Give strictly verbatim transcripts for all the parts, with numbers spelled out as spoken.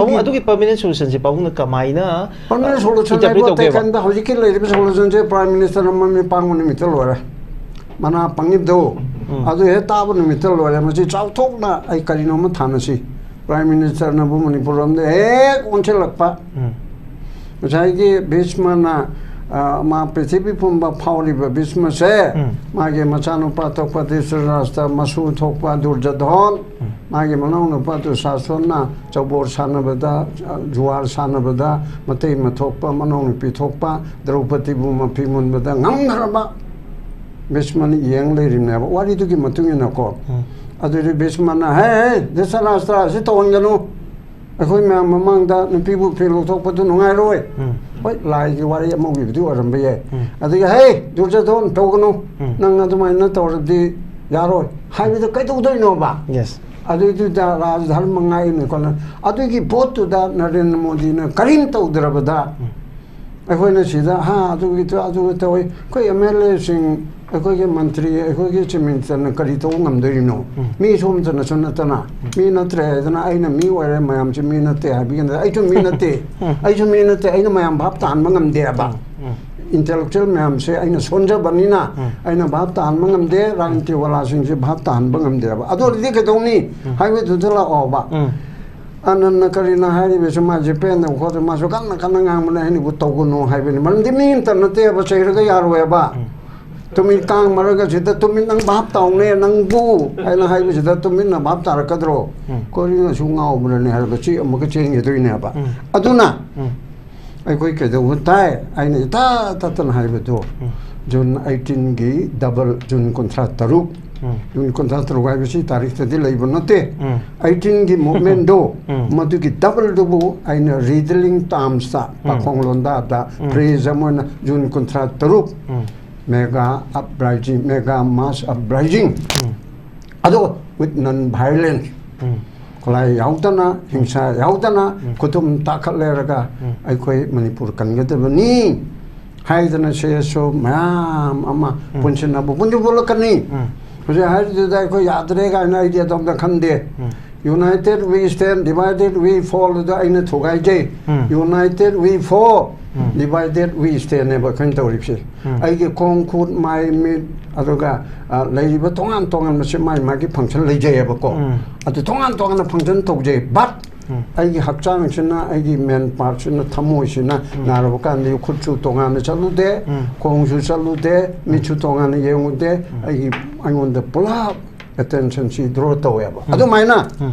ꯄꯥꯕꯨꯡ, ꯑꯗꯨꯒꯤ permanent solutionꯁꯦ ꯄꯥꯕꯨꯡꯅ ꯀꯃꯥꯏꯅ permanent solution interpret ꯍꯥꯏꯕ ꯇꯧꯒꯦꯕ? ꯀꯩꯝꯇ, ꯍꯧꯖꯤꯛꯀꯤ ꯂꯩꯔꯤꯕ solutionꯁꯦ Prime Minister ꯑꯃ ꯃꯤꯠ ꯄꯥꯡꯕ ꯅꯨꯃꯤꯠꯇ ꯂꯣꯏꯔꯦ꯫ ꯃꯅꯥ ꯄꯪꯉꯤꯕꯗꯣ ꯑꯗꯨ ꯍꯦꯛ ꯇꯥꯕ ꯅꯨꯃꯤꯠꯇ ꯂꯣꯏꯔꯦ꯫ ꯃꯁꯤ ꯆꯥꯎꯊꯣꯛꯅ ꯑꯩ ꯀꯔꯤꯅꯣ ꯑꯃ ꯊꯥꯅꯁꯤ꯫ Prime Ministerꯅꯕꯨ ꯃꯅꯤꯄꯨꯔ ꯂꯣꯝꯗ ꯍꯦꯛ ꯑꯣꯟꯁꯤꯜꯂꯛꯄ, ꯉꯁꯥꯏꯒꯤ ꯚꯤꯁꯃꯅ, ꯑ, ꯃꯥ ꯄ꯭ꯔꯤꯊꯤꯕꯤ ꯄꯨꯝꯕ ꯐꯥꯎꯔꯤꯕ ꯚꯤꯁꯃꯁꯦ, ꯃꯥꯒꯤ ꯃꯆꯥꯅꯨꯄꯥ ꯊꯣꯛꯄ ꯙ꯭ꯔꯤꯇꯔꯥꯁꯇ꯭ꯔ, ꯃꯁꯨ ꯊꯣꯛꯄ ꯗꯨꯔꯖꯙꯣꯟ, ꯃꯥꯒꯤ ꯃꯅꯥꯎꯅꯨꯄꯥ ꯗꯨꯁꯥꯁꯣꯟꯅ ꯆꯧꯕꯣꯔ ꯁꯥꯟꯅꯕꯗ, ꯑ, ꯖꯨꯋꯥꯔ ꯁꯥꯟꯅꯕꯗ ꯃꯇꯩ ꯃꯊꯣꯛꯄ, ꯃꯅꯥꯎꯅꯨꯄꯤ ꯊꯣꯛꯄ ꯗ꯭ꯔꯧꯄꯗꯤꯕꯨ ꯃꯐꯤ ꯃꯨꯟꯕꯗ ꯉꯝꯗ꯭ꯔꯕ ꯚꯤꯁꯃꯅ ꯌꯦꯡ ꯂꯩꯔꯤꯕꯅꯦꯕ꯫ ꯋꯥꯔꯤꯗꯨꯒꯤ ꯃꯇꯨꯡ ꯏꯟꯅꯀꯣ꯫ ꯑꯗꯨꯗꯤ ꯚꯤꯁꯃꯅ, "ꯍꯦ, ꯍꯦ, ꯙ꯭ꯔꯤꯇꯔꯥꯁꯇ꯭ꯔ, ꯑꯁꯤ ꯇꯧꯍꯟꯒꯅꯨ꯫ ꯑꯩꯈꯣꯏ ꯃꯌꯥꯝ ꯃꯃꯥꯡꯗ ꯅꯨꯄꯤꯕꯨ ꯐꯤ ꯂꯧꯊꯣꯛꯄꯗꯨ ꯅꯨꯡꯉꯥꯏꯔꯣꯏ"꯫ ꯍꯣꯏ, ꯂꯥꯏꯒꯤ ꯋꯥꯔꯤ ꯑꯃ ꯑꯣꯏꯕꯗꯤ ꯑꯣꯏꯔꯝꯕ ꯌꯥꯏ꯫ ꯑꯗꯒꯤ, "ꯍꯦ, ꯗꯨꯔꯖꯣꯙꯣꯟ, ꯇꯧꯒꯅꯨ꯫ ꯅꯪ ꯑꯗꯨꯃꯥꯏꯅ ꯇꯧꯔꯗꯤ ꯌꯥꯔꯣꯏ" ꯍꯥꯏꯕꯗ ꯀꯩꯗꯧꯗꯣꯏꯅꯣꯕ? Yes. ꯑꯗꯨꯏꯗꯨꯗ ꯔꯥꯖ ꯙꯔꯃ ꯉꯥꯛꯏꯅꯤ ꯈꯣꯠꯅ ꯑꯗꯨꯒꯤ ꯚꯣꯠꯇꯨꯗ ꯅꯔꯦꯟꯗ꯭ꯔ ꯃꯣꯗꯤꯅ ꯀꯔꯤꯝ ꯇꯧꯗ꯭ꯔꯕꯗ ꯑꯩꯈꯣꯏꯅ ꯁꯤꯗ, "ꯍꯥ, ꯑꯗꯨꯒꯤ ꯇꯧ-, ꯑꯗꯨꯒꯤ ꯇꯧꯏ", ꯑꯩꯈꯣꯏ MLAꯁꯤꯡ, ꯑꯩꯈꯣꯏꯒꯤ ꯃꯟꯇ꯭ꯔꯤ, ꯑꯩꯈꯣꯏꯒꯤ Chief Ministerꯅ ꯀꯔꯤ ꯇꯧꯕ ꯉꯝꯗꯣꯔꯤꯅꯣ? ꯃꯤ ꯁꯣꯝꯇꯅꯁꯨ ꯅꯠꯇꯅ, ꯃꯤ ꯅꯠꯇ꯭ꯔꯦ ꯍꯥꯏꯗꯅ ꯑꯩꯅ ꯃꯤ ꯑꯣꯏꯔꯦ, ꯃꯌꯥꯝꯁꯤ ꯃꯤ ꯅꯠꯇꯦ ꯍꯥꯏꯕꯤꯒꯅ, ꯑꯩꯁꯨ ꯃꯤ ꯅꯠꯇꯦ, ꯑꯩꯁꯨ ꯃꯤ ꯅꯠꯇꯦ, ꯑꯩꯅ ꯃꯌꯥꯝ ꯚꯥꯞ ꯇꯥꯍꯟꯕ ꯉꯝꯗꯦꯕ꯫ Intellectual ꯃꯌꯥꯝꯁꯦ ꯑꯩꯅ ꯁꯣꯟꯖꯕꯅꯤꯅ ꯑꯩꯅ ꯚꯥꯞ ꯇꯥꯍꯟꯕ ꯉꯝꯗꯦ, ꯔꯥꯖꯅꯤꯇꯤꯋꯥꯂꯥꯁꯤꯡꯁꯦ ꯚꯥꯞ ꯇꯥꯍꯟꯕ ꯉꯝꯗꯦꯕ꯫ ꯑꯗꯨ ꯑꯣꯏꯔꯗꯤ ꯀꯩꯗꯧꯅꯤ ꯍꯥꯏꯕꯗꯨꯗ ꯂꯥꯛꯑꯣꯕ꯫ ꯑꯅꯟꯅ ꯀꯔꯤꯅ ꯍꯥꯏꯔꯤꯕꯁꯤ ꯃꯥꯁꯦ ꯄꯦꯟꯗꯕ ꯈꯣꯠꯇꯕ, ꯃꯥꯁꯨ ꯀꯟꯅ ꯀꯟꯅ ꯉꯥꯡꯕꯅꯦ, ꯑꯩꯅꯕꯨ ꯇꯧꯒꯅꯨ ꯍꯥꯏꯕꯅꯤ꯫ ꯃꯔꯝꯗꯤ ꯃꯤ ꯑꯃꯇ ꯅꯠꯇꯦꯕ, ꯆꯩꯔꯒ ꯌꯥꯔꯣꯏꯕ꯫ ꯇꯨꯃꯤꯠ ꯀꯥꯡ ꯃꯔꯛ ꯑꯁꯤꯗ ꯇꯨꯃꯤꯠ ꯅꯪ ꯚꯥꯞ ꯇꯥꯎꯅꯦ, ꯅꯪꯕꯨ ꯍꯥꯏꯅ ꯍꯥꯏꯕꯁꯤꯗ ꯇꯨꯃꯤꯠꯅ ꯚꯥꯞ ꯇꯥꯔꯛꯀꯗ꯭ꯔꯣ? ꯀꯣꯔꯤꯅꯁꯨ ꯉꯥꯎꯕ꯭ꯔꯅꯦ ꯍꯥꯏꯔꯒ ꯆꯦꯛ ꯑꯃꯨꯛꯀ ꯆꯦꯟꯈꯤꯗꯣꯏꯅꯦꯕ꯫ ꯑꯗꯨꯅ ꯑꯩꯈꯣꯏ ꯀꯩꯗꯧꯕ ꯇꯥꯏ? ꯑꯩꯅ ꯏꯇꯥ ꯇꯠꯇꯅ ꯍꯥꯏꯕꯗꯣ, June eighteenꯒꯤ double, June ꯀꯨꯟꯊ꯭ꯔꯥ ꯇꯔꯨꯛ, June ꯀꯨꯟꯊ꯭ꯔꯥ ꯇꯔꯨꯛ ꯍꯥꯏꯕꯁꯤ ꯇꯥꯔꯤꯛꯇꯗꯤ ꯂꯩꯕ ꯅꯠꯇꯦ꯫ Eighteenꯒꯤ movementꯗꯣ, ꯃꯗꯨꯒꯤ doubleꯗꯨꯕꯨ ꯑꯩꯅ riddling termsꯇ, ꯄꯥꯈꯣꯡ ꯂꯣꯟꯗꯥꯗ phrase ꯑꯃ ꯑꯣꯏꯅ June ꯀꯨꯟꯊ꯭ꯔꯥ ꯇꯔꯨꯛ, mega uprising, mega mass uprising꯫ ꯑꯗꯣ with non violence, ꯈꯨꯠꯂꯥꯏ ꯌꯥꯎꯗꯅ, ꯍꯤꯡꯁꯥ ꯌꯥꯎꯗꯅ, ꯈꯨꯇꯨꯝ ꯇꯥꯈꯠꯂꯦꯔꯒ ꯑꯩꯈꯣꯏ ꯃꯅꯤꯄꯨꯔ ꯀꯟꯒꯗꯕꯅꯤ ꯍꯥꯏꯗꯅ ꯁꯦꯁꯨ ꯃꯌꯥꯝ ꯑꯃ ꯄꯨꯟꯁꯤꯟꯅꯕ ꯄꯨꯟꯁꯤ ꯄꯨꯜꯂꯛꯀꯅꯤ꯫ ꯍꯧꯖꯤꯛ ꯍꯥꯏꯔꯤꯗꯨꯗ ꯑꯩꯈꯣꯏ ꯌꯥꯗ꯭ꯔꯦ ꯀꯥꯏꯅ ꯑꯩꯗꯤ ꯑꯗꯣꯝꯗ ꯈꯟꯗꯦ꯫ United we stand, divided we fall ꯑꯗꯨꯗ ꯑꯩꯅ ꯊꯨꯒꯥꯏꯖꯩ꯫ ꯎꯝ. United we fall, um. Divided we stand ꯅꯦꯕ ꯑꯩꯈꯣꯏꯅ ꯇꯧꯔꯤꯕꯁꯤ꯫ ꯎꯝ. ꯑꯩꯒꯤ ꯈꯣꯡ ꯈꯨꯠ ꯃꯥꯏ ꯃꯤꯠ ꯑꯗꯨꯒ ꯑ, ꯂꯩꯔꯤꯕ ꯇꯣꯉꯥꯟ ꯇꯣꯉꯥꯟꯕꯁꯦ ꯃꯥꯏ ꯃꯥꯒꯤ function ꯂꯩꯖꯩꯑꯕꯀꯣ꯫ ꯎꯝ. ꯑꯗꯨ ꯇꯣꯉꯥꯟ ꯇꯣꯉꯥꯟꯅ function ꯇꯧꯖꯩ, but ꯎꯝ. ꯑꯩꯒꯤ ꯍꯛꯆꯥꯡꯁꯤꯅ, ꯑꯩꯒꯤ main part ꯁꯤꯅ, ꯊꯃꯣꯏꯁꯤꯅ ꯎꯝ. ꯅꯥꯔꯕ ꯀꯥꯟꯗ ꯈꯨꯠꯁꯨ ꯇꯣꯉꯥꯟꯅ ꯆꯠꯂꯨꯗꯦ, ꯎꯝ. ꯈꯣꯡꯁꯨ ꯆꯠꯂꯨꯗꯦ, ꯃꯤꯠꯁꯨ ꯇꯣꯉꯥꯟꯅ ꯌꯦꯡꯉꯨꯗꯦ꯫ ꯑꯩꯒꯤ, ꯑꯩꯉꯣꯟꯗ ꯄꯨꯂꯞ attention ꯁꯤ draw ꯇꯧꯋꯦꯕ꯫ ꯎꯝ. ꯑꯗꯨꯃꯥꯏꯅ ꯎꯝ.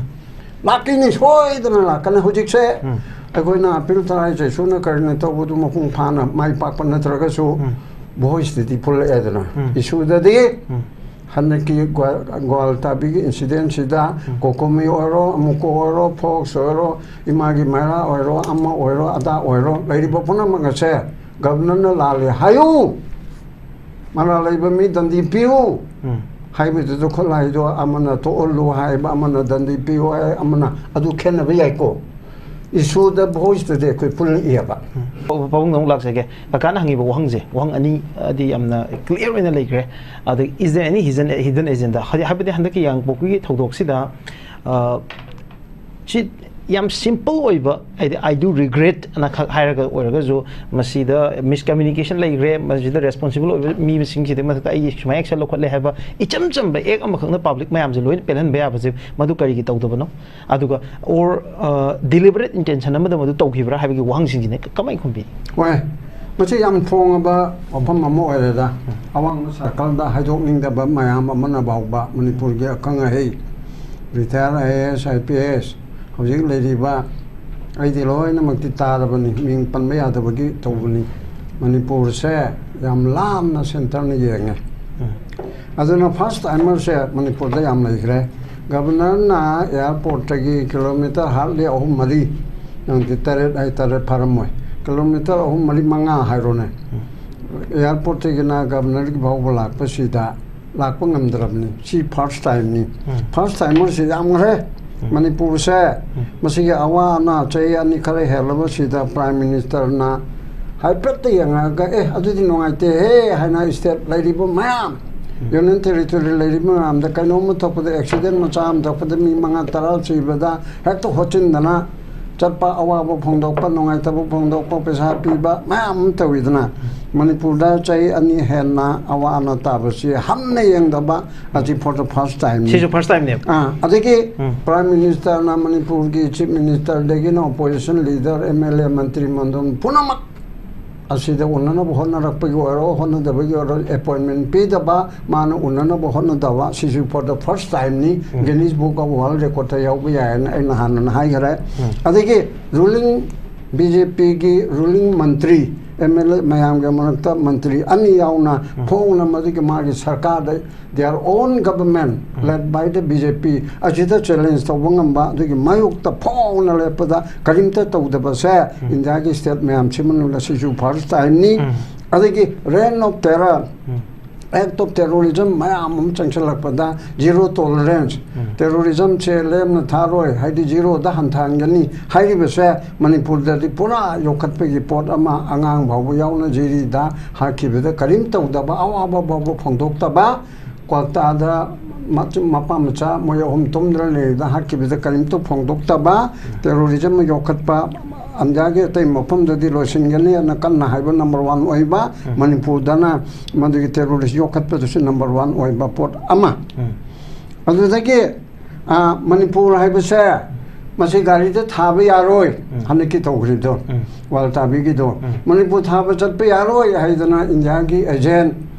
ꯂꯥꯛꯀꯅꯤ, ꯁꯣꯏꯗꯅ ꯂꯥꯛꯀꯅꯤ꯫ ꯍꯧꯖꯤꯛꯁꯦ ꯎꯝ. ꯑꯩꯈꯣꯏꯅ appeal ꯇꯔꯥꯏ ꯆꯩꯁꯨꯅ ꯀꯔꯤꯅ ꯇꯧꯕꯗꯨ ꯃꯄꯨꯡ ꯐꯥꯅ ꯃꯥꯏ ꯄꯥꯛꯄ ꯅꯠꯇ꯭ꯔꯒꯁꯨ ꯎꯝ. voice ꯇꯨꯗꯤ ꯄꯨꯜꯂꯛꯑꯦꯗꯅ꯫ ꯎꯝ. Issue ꯗꯗꯤ ꯎꯝ. ꯍꯟꯗꯛꯀꯤ ꯒ꯭ꯋꯥ-, ꯒ꯭ꯋꯥꯜ ꯇꯥꯕꯤꯒꯤ incident ꯁꯤꯗ ꯎꯝ. ꯀꯣꯀꯣꯃꯤ ꯑꯣꯏꯔꯣ, ꯑꯃꯨꯛꯀꯣ ꯑꯣꯏꯔꯣ, ꯐꯣꯛꯁ ꯑꯣꯏꯔꯣ, ꯏꯃꯥꯒꯤ ꯃꯩꯔꯥ ꯑꯣꯏꯔꯣ, ꯑꯃ ꯑꯣꯏꯔꯣ, ꯑꯗꯥ ꯑꯣꯏꯔꯣ, ꯂꯩꯔꯤꯕ ꯄꯨꯝꯅꯃꯛ ꯑꯁꯦ ꯒꯕꯔꯅꯔꯅ ꯂꯥꯜꯂꯦ ꯍꯥꯏꯌꯨ, ꯃꯔꯥꯜ ꯂꯩꯕ ꯃꯤ ꯗꯟꯗꯤ ꯄꯤꯌꯨ ꯎꯝ. ꯍꯥꯏꯕꯗꯨꯗ ꯈꯨꯠꯂꯥꯏꯗꯣ ꯑꯃꯅ ꯇꯣꯛꯍꯜꯂꯨ ꯍꯥꯏꯕ, ꯑꯃꯅ ꯗꯟꯗꯤ ꯄꯤꯌꯨ ꯍꯥꯏ, ꯑꯃꯅ, ꯑꯗꯨ ꯈꯦꯠꯅꯕ ꯌꯥꯏꯀꯣ꯫ Issue ꯗ voice ꯇꯨꯗꯤ ꯑꯩꯈꯣꯏ ꯄꯨꯜꯂꯛꯑꯦꯕ꯫ ꯄꯥꯕꯨꯡꯗ ꯑꯃꯨꯛ ꯂꯥꯛꯆꯒꯦ꯫ ꯀꯀꯥꯅ ꯍꯪꯉꯤꯕ ꯋꯥꯍꯪꯁꯦ, ꯋꯥꯍꯪ ꯑꯅꯤ, ꯑ, ꯗꯤ ꯌꯥꯝꯅ clear ꯑꯣꯏꯅ ꯂꯩꯈ꯭ꯔꯦ꯫ ꯑꯗ, is there any hidden, hidden agenda? ꯍꯥꯏꯗꯤ, ꯍꯥꯏꯕꯗꯤ ꯍꯟꯗꯛꯀꯤ ꯌꯥꯡꯄꯣꯛꯄꯤꯒꯤ ꯊꯧꯗꯣꯛꯁꯤꯗ, ꯑ, ꯁꯤ ꯌꯥꯝ simple ꯑꯣꯏꯕ, ꯍꯥꯏꯗꯤ, "I do regret" ꯑꯅ ꯈꯛ ꯍꯥꯏꯔꯒ ꯑꯣꯏꯔꯒꯁꯨ, ꯃꯁꯤꯗ miscommunication ꯂꯩꯈ꯭ꯔꯦ, ꯃꯁꯤꯗ responsible ꯑꯣꯏꯕ ꯃꯤꯁꯤꯡꯁꯤꯗꯒꯤ ꯃꯊꯛꯇ ꯑꯩ ꯁꯨꯃꯥꯏꯅ action ꯂꯧꯈꯠꯂꯦ ꯍꯥꯏꯕ ꯏꯆꯝ ꯆꯝꯕ act ꯑꯃꯈꯛꯅ public ꯃꯌꯥꯝꯁꯦ ꯂꯣꯏꯅ ꯄꯦꯜꯍꯟꯕ ꯌꯥꯕꯁꯦ, ꯃꯗꯨ ꯀꯔꯤꯒꯤ ꯇꯧꯗꯕꯅꯣ? ꯑꯗꯨꯒ, or, ꯑ, deliberate intention ꯑꯃꯗ ꯃꯗꯨ ꯇꯧꯈꯤꯕ꯭ꯔꯥ ꯍꯥꯏꯕꯒꯤ ꯋꯥꯍꯪꯁꯤꯡꯁꯤꯅ ꯀꯃꯥꯏꯅ ꯈꯨꯝꯕꯤ? ꯍꯣꯏ, ꯃꯁꯤ ꯌꯥꯝ ꯐꯣꯡꯉꯕ ꯋꯥꯐꯝ ꯑꯃ ꯑꯣꯏꯔꯦꯗ꯫ ꯑꯋꯥꯡꯕ circle ꯗ ꯍꯥꯏꯗꯣꯛꯅꯤꯡꯗꯕ ꯃꯌꯥꯝ ꯑꯃꯅ ꯐꯥꯎꯕ ꯃꯅꯤꯄꯨꯔꯒꯤ ꯑꯈꯪ ꯑꯍꯩ, retired IAS, IPS, ꯍꯧꯖꯤꯛ ꯂꯩꯔꯤꯕ, ꯑꯩꯗꯤ ꯂꯣꯏꯅꯃꯛꯇꯤ ꯇꯥꯔꯕꯅꯤ, ꯃꯤꯡ ꯄꯟꯕ ꯌꯥꯗꯕꯒꯤ ꯇꯧꯕꯅꯤ꯫ ꯃꯅꯤꯄꯨꯔꯁꯦ ꯌꯥꯝ ꯂꯥꯞꯅ centre ꯅ ꯌꯦꯡꯉꯦ꯫ ꯑꯗꯨꯅ first timer ꯁꯦ ꯃꯅꯤꯄꯨꯔꯗ ꯌꯥꯝ ꯂꯩꯈ꯭ꯔꯦ꯫ ꯒꯕꯔꯅꯔꯅ airport ꯇꯒꯤ kilometre hardly ꯑꯍꯨꯝ ꯃꯔꯤ, ꯅꯪꯗꯤ ꯇꯔꯦꯠ ꯍꯥꯏ, ꯇꯔꯦꯠ ꯐꯥꯔꯝꯃꯣꯏ, kilometre ꯑꯍꯨꯝ ꯃꯔꯤ ꯃꯉꯥ ꯍꯥꯏꯔꯣꯅꯦ, airport ꯇꯒꯤꯅ ꯒꯕꯔꯅꯔꯒꯤ ꯐꯥꯎꯕ ꯂꯥꯛꯄꯁꯤꯗ ꯂꯥꯛꯄ ꯉꯝꯗ꯭ꯔꯕꯅꯤ꯫ ꯁꯤ first time ꯅꯤ꯫ ꯎꯝ. First timer ꯁꯤ ꯌꯥꯝꯈ꯭ꯔꯦ꯫ ꯃꯅꯤꯄꯨꯔꯁꯦ ꯃꯁꯤꯒꯤ ꯑꯋꯥ ꯑꯅꯥ ꯆꯍꯤ ꯑꯅꯤ ꯈꯔ ꯍꯦꯜꯂꯕꯁꯤꯗ Prime Minister ꯅ ꯍꯥꯏꯐꯦꯠꯇ ꯌꯦꯡꯉꯒ, "ꯑꯦ, ꯑꯗꯨꯗꯤ ꯅꯨꯡꯉꯥꯏꯇꯦꯍꯦ" ꯍꯥꯏꯅ state ꯂꯩꯔꯤꯕ ꯃꯌꯥꯝ, ꯌꯨꯅꯤꯌꯟ ꯇꯦꯔꯤꯇꯣꯔꯤ ꯂꯩꯔꯤꯕ ꯃꯌꯥꯝꯗ ꯀꯩꯅꯣꯝꯃ ꯊꯣꯛꯄꯗ, ꯑꯦꯛꯁꯤꯗꯦꯟ ꯃꯆꯥ ꯑꯃ ꯊꯣꯛꯄꯗ ꯃꯤ ꯃꯉꯥ ꯇꯔꯥ ꯁꯤꯕꯗ ꯍꯦꯛꯇ ꯍꯣꯠꯆꯤꯟꯗꯅ ꯆꯠꯄ, ꯑꯋꯥꯕ ꯐꯣꯡꯗꯣꯛꯄ, ꯅꯨꯡꯉꯥꯏꯇꯕ ꯐꯣꯡꯗꯣꯛꯄ, ꯄꯩꯁꯥ ꯄꯤꯕ ꯃꯌꯥꯝ ꯑꯃ ꯇꯧꯋꯤꯗꯅ, ꯃꯅꯤꯄꯨꯔꯗ ꯆꯍꯤ ꯑꯅꯤ ꯍꯦꯟꯅ ꯑꯋꯥ ꯑꯅꯥ ꯇꯥꯕꯁꯤ ꯍꯟꯅ ꯌꯦꯡꯗꯕ ꯑꯁꯤ for the first time ꯅꯤ꯫ ꯁꯤꯁꯨ ꯐꯥꯔꯁ ꯇꯥꯏꯝꯅꯦꯕ꯫ ꯑꯥ, ꯑꯗꯒꯤ ꯎꯝ꯫ ꯄ꯭ꯔꯥꯏꯝ ꯃꯤꯅꯤꯁꯇꯔꯅ ꯃꯅꯤꯄꯨꯔꯒꯤ ꯆꯤꯐ ꯃꯤꯅꯤꯁꯇꯔꯗꯒꯤꯅ opposition leader, M L A, ꯃꯟꯇ꯭ꯔꯤ ꯃꯟꯗꯜ ꯄꯨꯝꯅꯃꯛ ꯑꯁꯤꯗ ꯎꯅꯅꯕ ꯍꯣꯠꯅꯔꯛꯄꯒꯤ ꯑꯣꯏꯔꯣ, ꯍꯣꯠꯅꯗꯕꯒꯤ ꯑꯣꯏꯔꯣ, ꯑꯦꯄꯣꯏꯟꯃꯦꯟ ꯄꯤꯗꯕ, ꯃꯥꯅ ꯎꯅꯅꯕ ꯍꯣꯠꯅꯗꯕ, ꯁꯤꯁꯨ for the first time ꯅꯤ꯫ Guinness Book of World Record ꯇ ꯌꯥꯎꯕ ꯌꯥꯏꯅ ꯑꯩꯅ ꯍꯥꯟꯅꯅ ꯍꯥꯏꯈꯔꯦ꯫ ꯑꯗꯒꯤ ꯔꯨꯂꯤꯡ ꯕꯤ ꯖꯦ ꯄꯤꯒꯤ ꯔꯨꯂꯤꯡ ꯃꯟꯇ꯭ꯔꯤ, ꯑꯦꯝ ꯑꯦꯜ ꯑꯦ ꯃꯌꯥꯝꯒꯤ ꯃꯔꯛꯇ ꯃꯟꯇ꯭ꯔꯤ ꯑꯅꯤ ꯌꯥꯎꯅ ꯐꯣꯡꯅ ꯃꯗꯨꯒꯤ ꯃꯥꯒꯤ ꯁꯔꯀꯥꯔꯗ their own government led by the B J P ꯑꯁꯤꯗ ꯆꯦꯂꯦꯟꯖ ꯇꯧꯕ ꯉꯝꯕ, ꯑꯗꯨꯒꯤ ꯃꯥꯌꯣꯛꯇ ꯐꯥꯎꯅ ꯂꯦꯞꯄꯗ ꯀꯔꯤꯝꯇ ꯇꯧꯗꯕꯁꯦ ꯏꯟꯗꯤꯌꯥꯒꯤ ꯁ꯭ꯇꯦꯠ ꯃꯌꯥꯝꯁꯤ ꯃꯅꯨꯡꯗ ꯁꯤꯁꯨ ꯐꯥꯔꯁ ꯇꯥꯏꯝꯅꯤ꯫ ꯑꯗꯒꯤ reign of terror, act of terrorism ꯃꯌꯥꯝ ꯑꯃ ꯆꯪꯁꯤꯜꯂꯛꯄꯗ ꯖꯤꯔꯣ ꯇꯣꯂꯔꯦꯟꯁ, ꯇꯦꯔꯣꯔꯤꯖꯝꯁꯦ ꯂꯦꯝꯅ ꯊꯥꯔꯣꯏ, ꯍꯥꯏꯗꯤ ꯖꯤꯔꯣꯗ ꯍꯟꯊꯍꯟꯒꯅꯤ ꯍꯥꯏꯔꯤꯕꯁꯦ ꯃꯅꯤꯄꯨꯔꯗꯗꯤ ꯄꯨꯔꯥ ꯌꯣꯛꯈꯠꯄꯒꯤ ꯄꯣꯠ ꯑꯃ, ꯑꯉꯥꯡ ꯐꯥꯎꯕ ꯌꯥꯎꯅ ꯖꯤꯔꯤꯗ ꯍꯥꯠꯈꯤꯕꯗ ꯀꯔꯤꯝ ꯇꯧꯗꯕ, ꯑꯋꯥꯕ ꯐꯥꯎꯕ ꯐꯣꯡꯗꯣꯛꯇꯕ, ꯀ꯭ꯋꯥꯛꯇꯥꯗ ꯃꯆ-, ꯃꯄꯥ ꯃꯆꯥ ꯃꯣꯏ ꯑꯍꯨꯝ ꯇꯨꯝꯗꯅ ꯂꯩꯔꯤꯗ ꯍꯥꯠꯈꯤꯕꯗ ꯀꯔꯤꯝꯇ ꯐꯣꯡꯗꯣꯛꯇꯕ, ꯇꯦꯔꯣꯔꯤꯖꯝ ꯌꯣꯛꯈꯠꯄ, ꯏꯟꯗꯤꯌꯥꯒꯤ ꯑꯇꯩ ꯃꯐꯝꯗꯗꯤ ꯂꯣꯏꯁꯤꯟꯒꯅꯤ ꯑꯅ ꯀꯟꯅ ꯍꯥꯏꯕ ꯅꯝꯕꯔ ꯋꯥꯟ ꯑꯣꯏꯕ, ꯃꯅꯤꯄꯨꯔꯗꯅ ꯃꯗꯨꯒꯤ ꯇꯦꯔꯣꯔꯤꯁ ꯌꯣꯛꯈꯠꯄꯗꯨꯁꯨ ꯅꯝꯕꯔ ꯋꯥꯟ ꯑꯣꯏꯕ ꯄꯣꯠ ꯑꯃ꯫ ꯑꯗꯨꯗꯒꯤ, ꯑ, ꯃꯅꯤꯄꯨꯔ ꯍꯥꯏꯕꯁꯦ ꯃꯁꯤ ꯒꯥꯔꯤꯗ ꯊꯥꯕ ꯌꯥꯔꯣꯏ, ꯍꯟꯗꯛꯀꯤ ꯇꯧꯈ꯭ꯔꯤꯗꯣ, ꯋꯥꯜ ꯇꯥꯕꯤꯒꯤꯗꯣ꯫ ꯃꯅꯤꯄꯨꯔ ꯊꯥꯕ ꯆꯠꯄ ꯌꯥꯔꯣꯏ ꯍꯥꯏꯗꯅ ꯏꯟꯗꯤꯌꯥꯒꯤ ꯑꯦꯖꯦꯟ,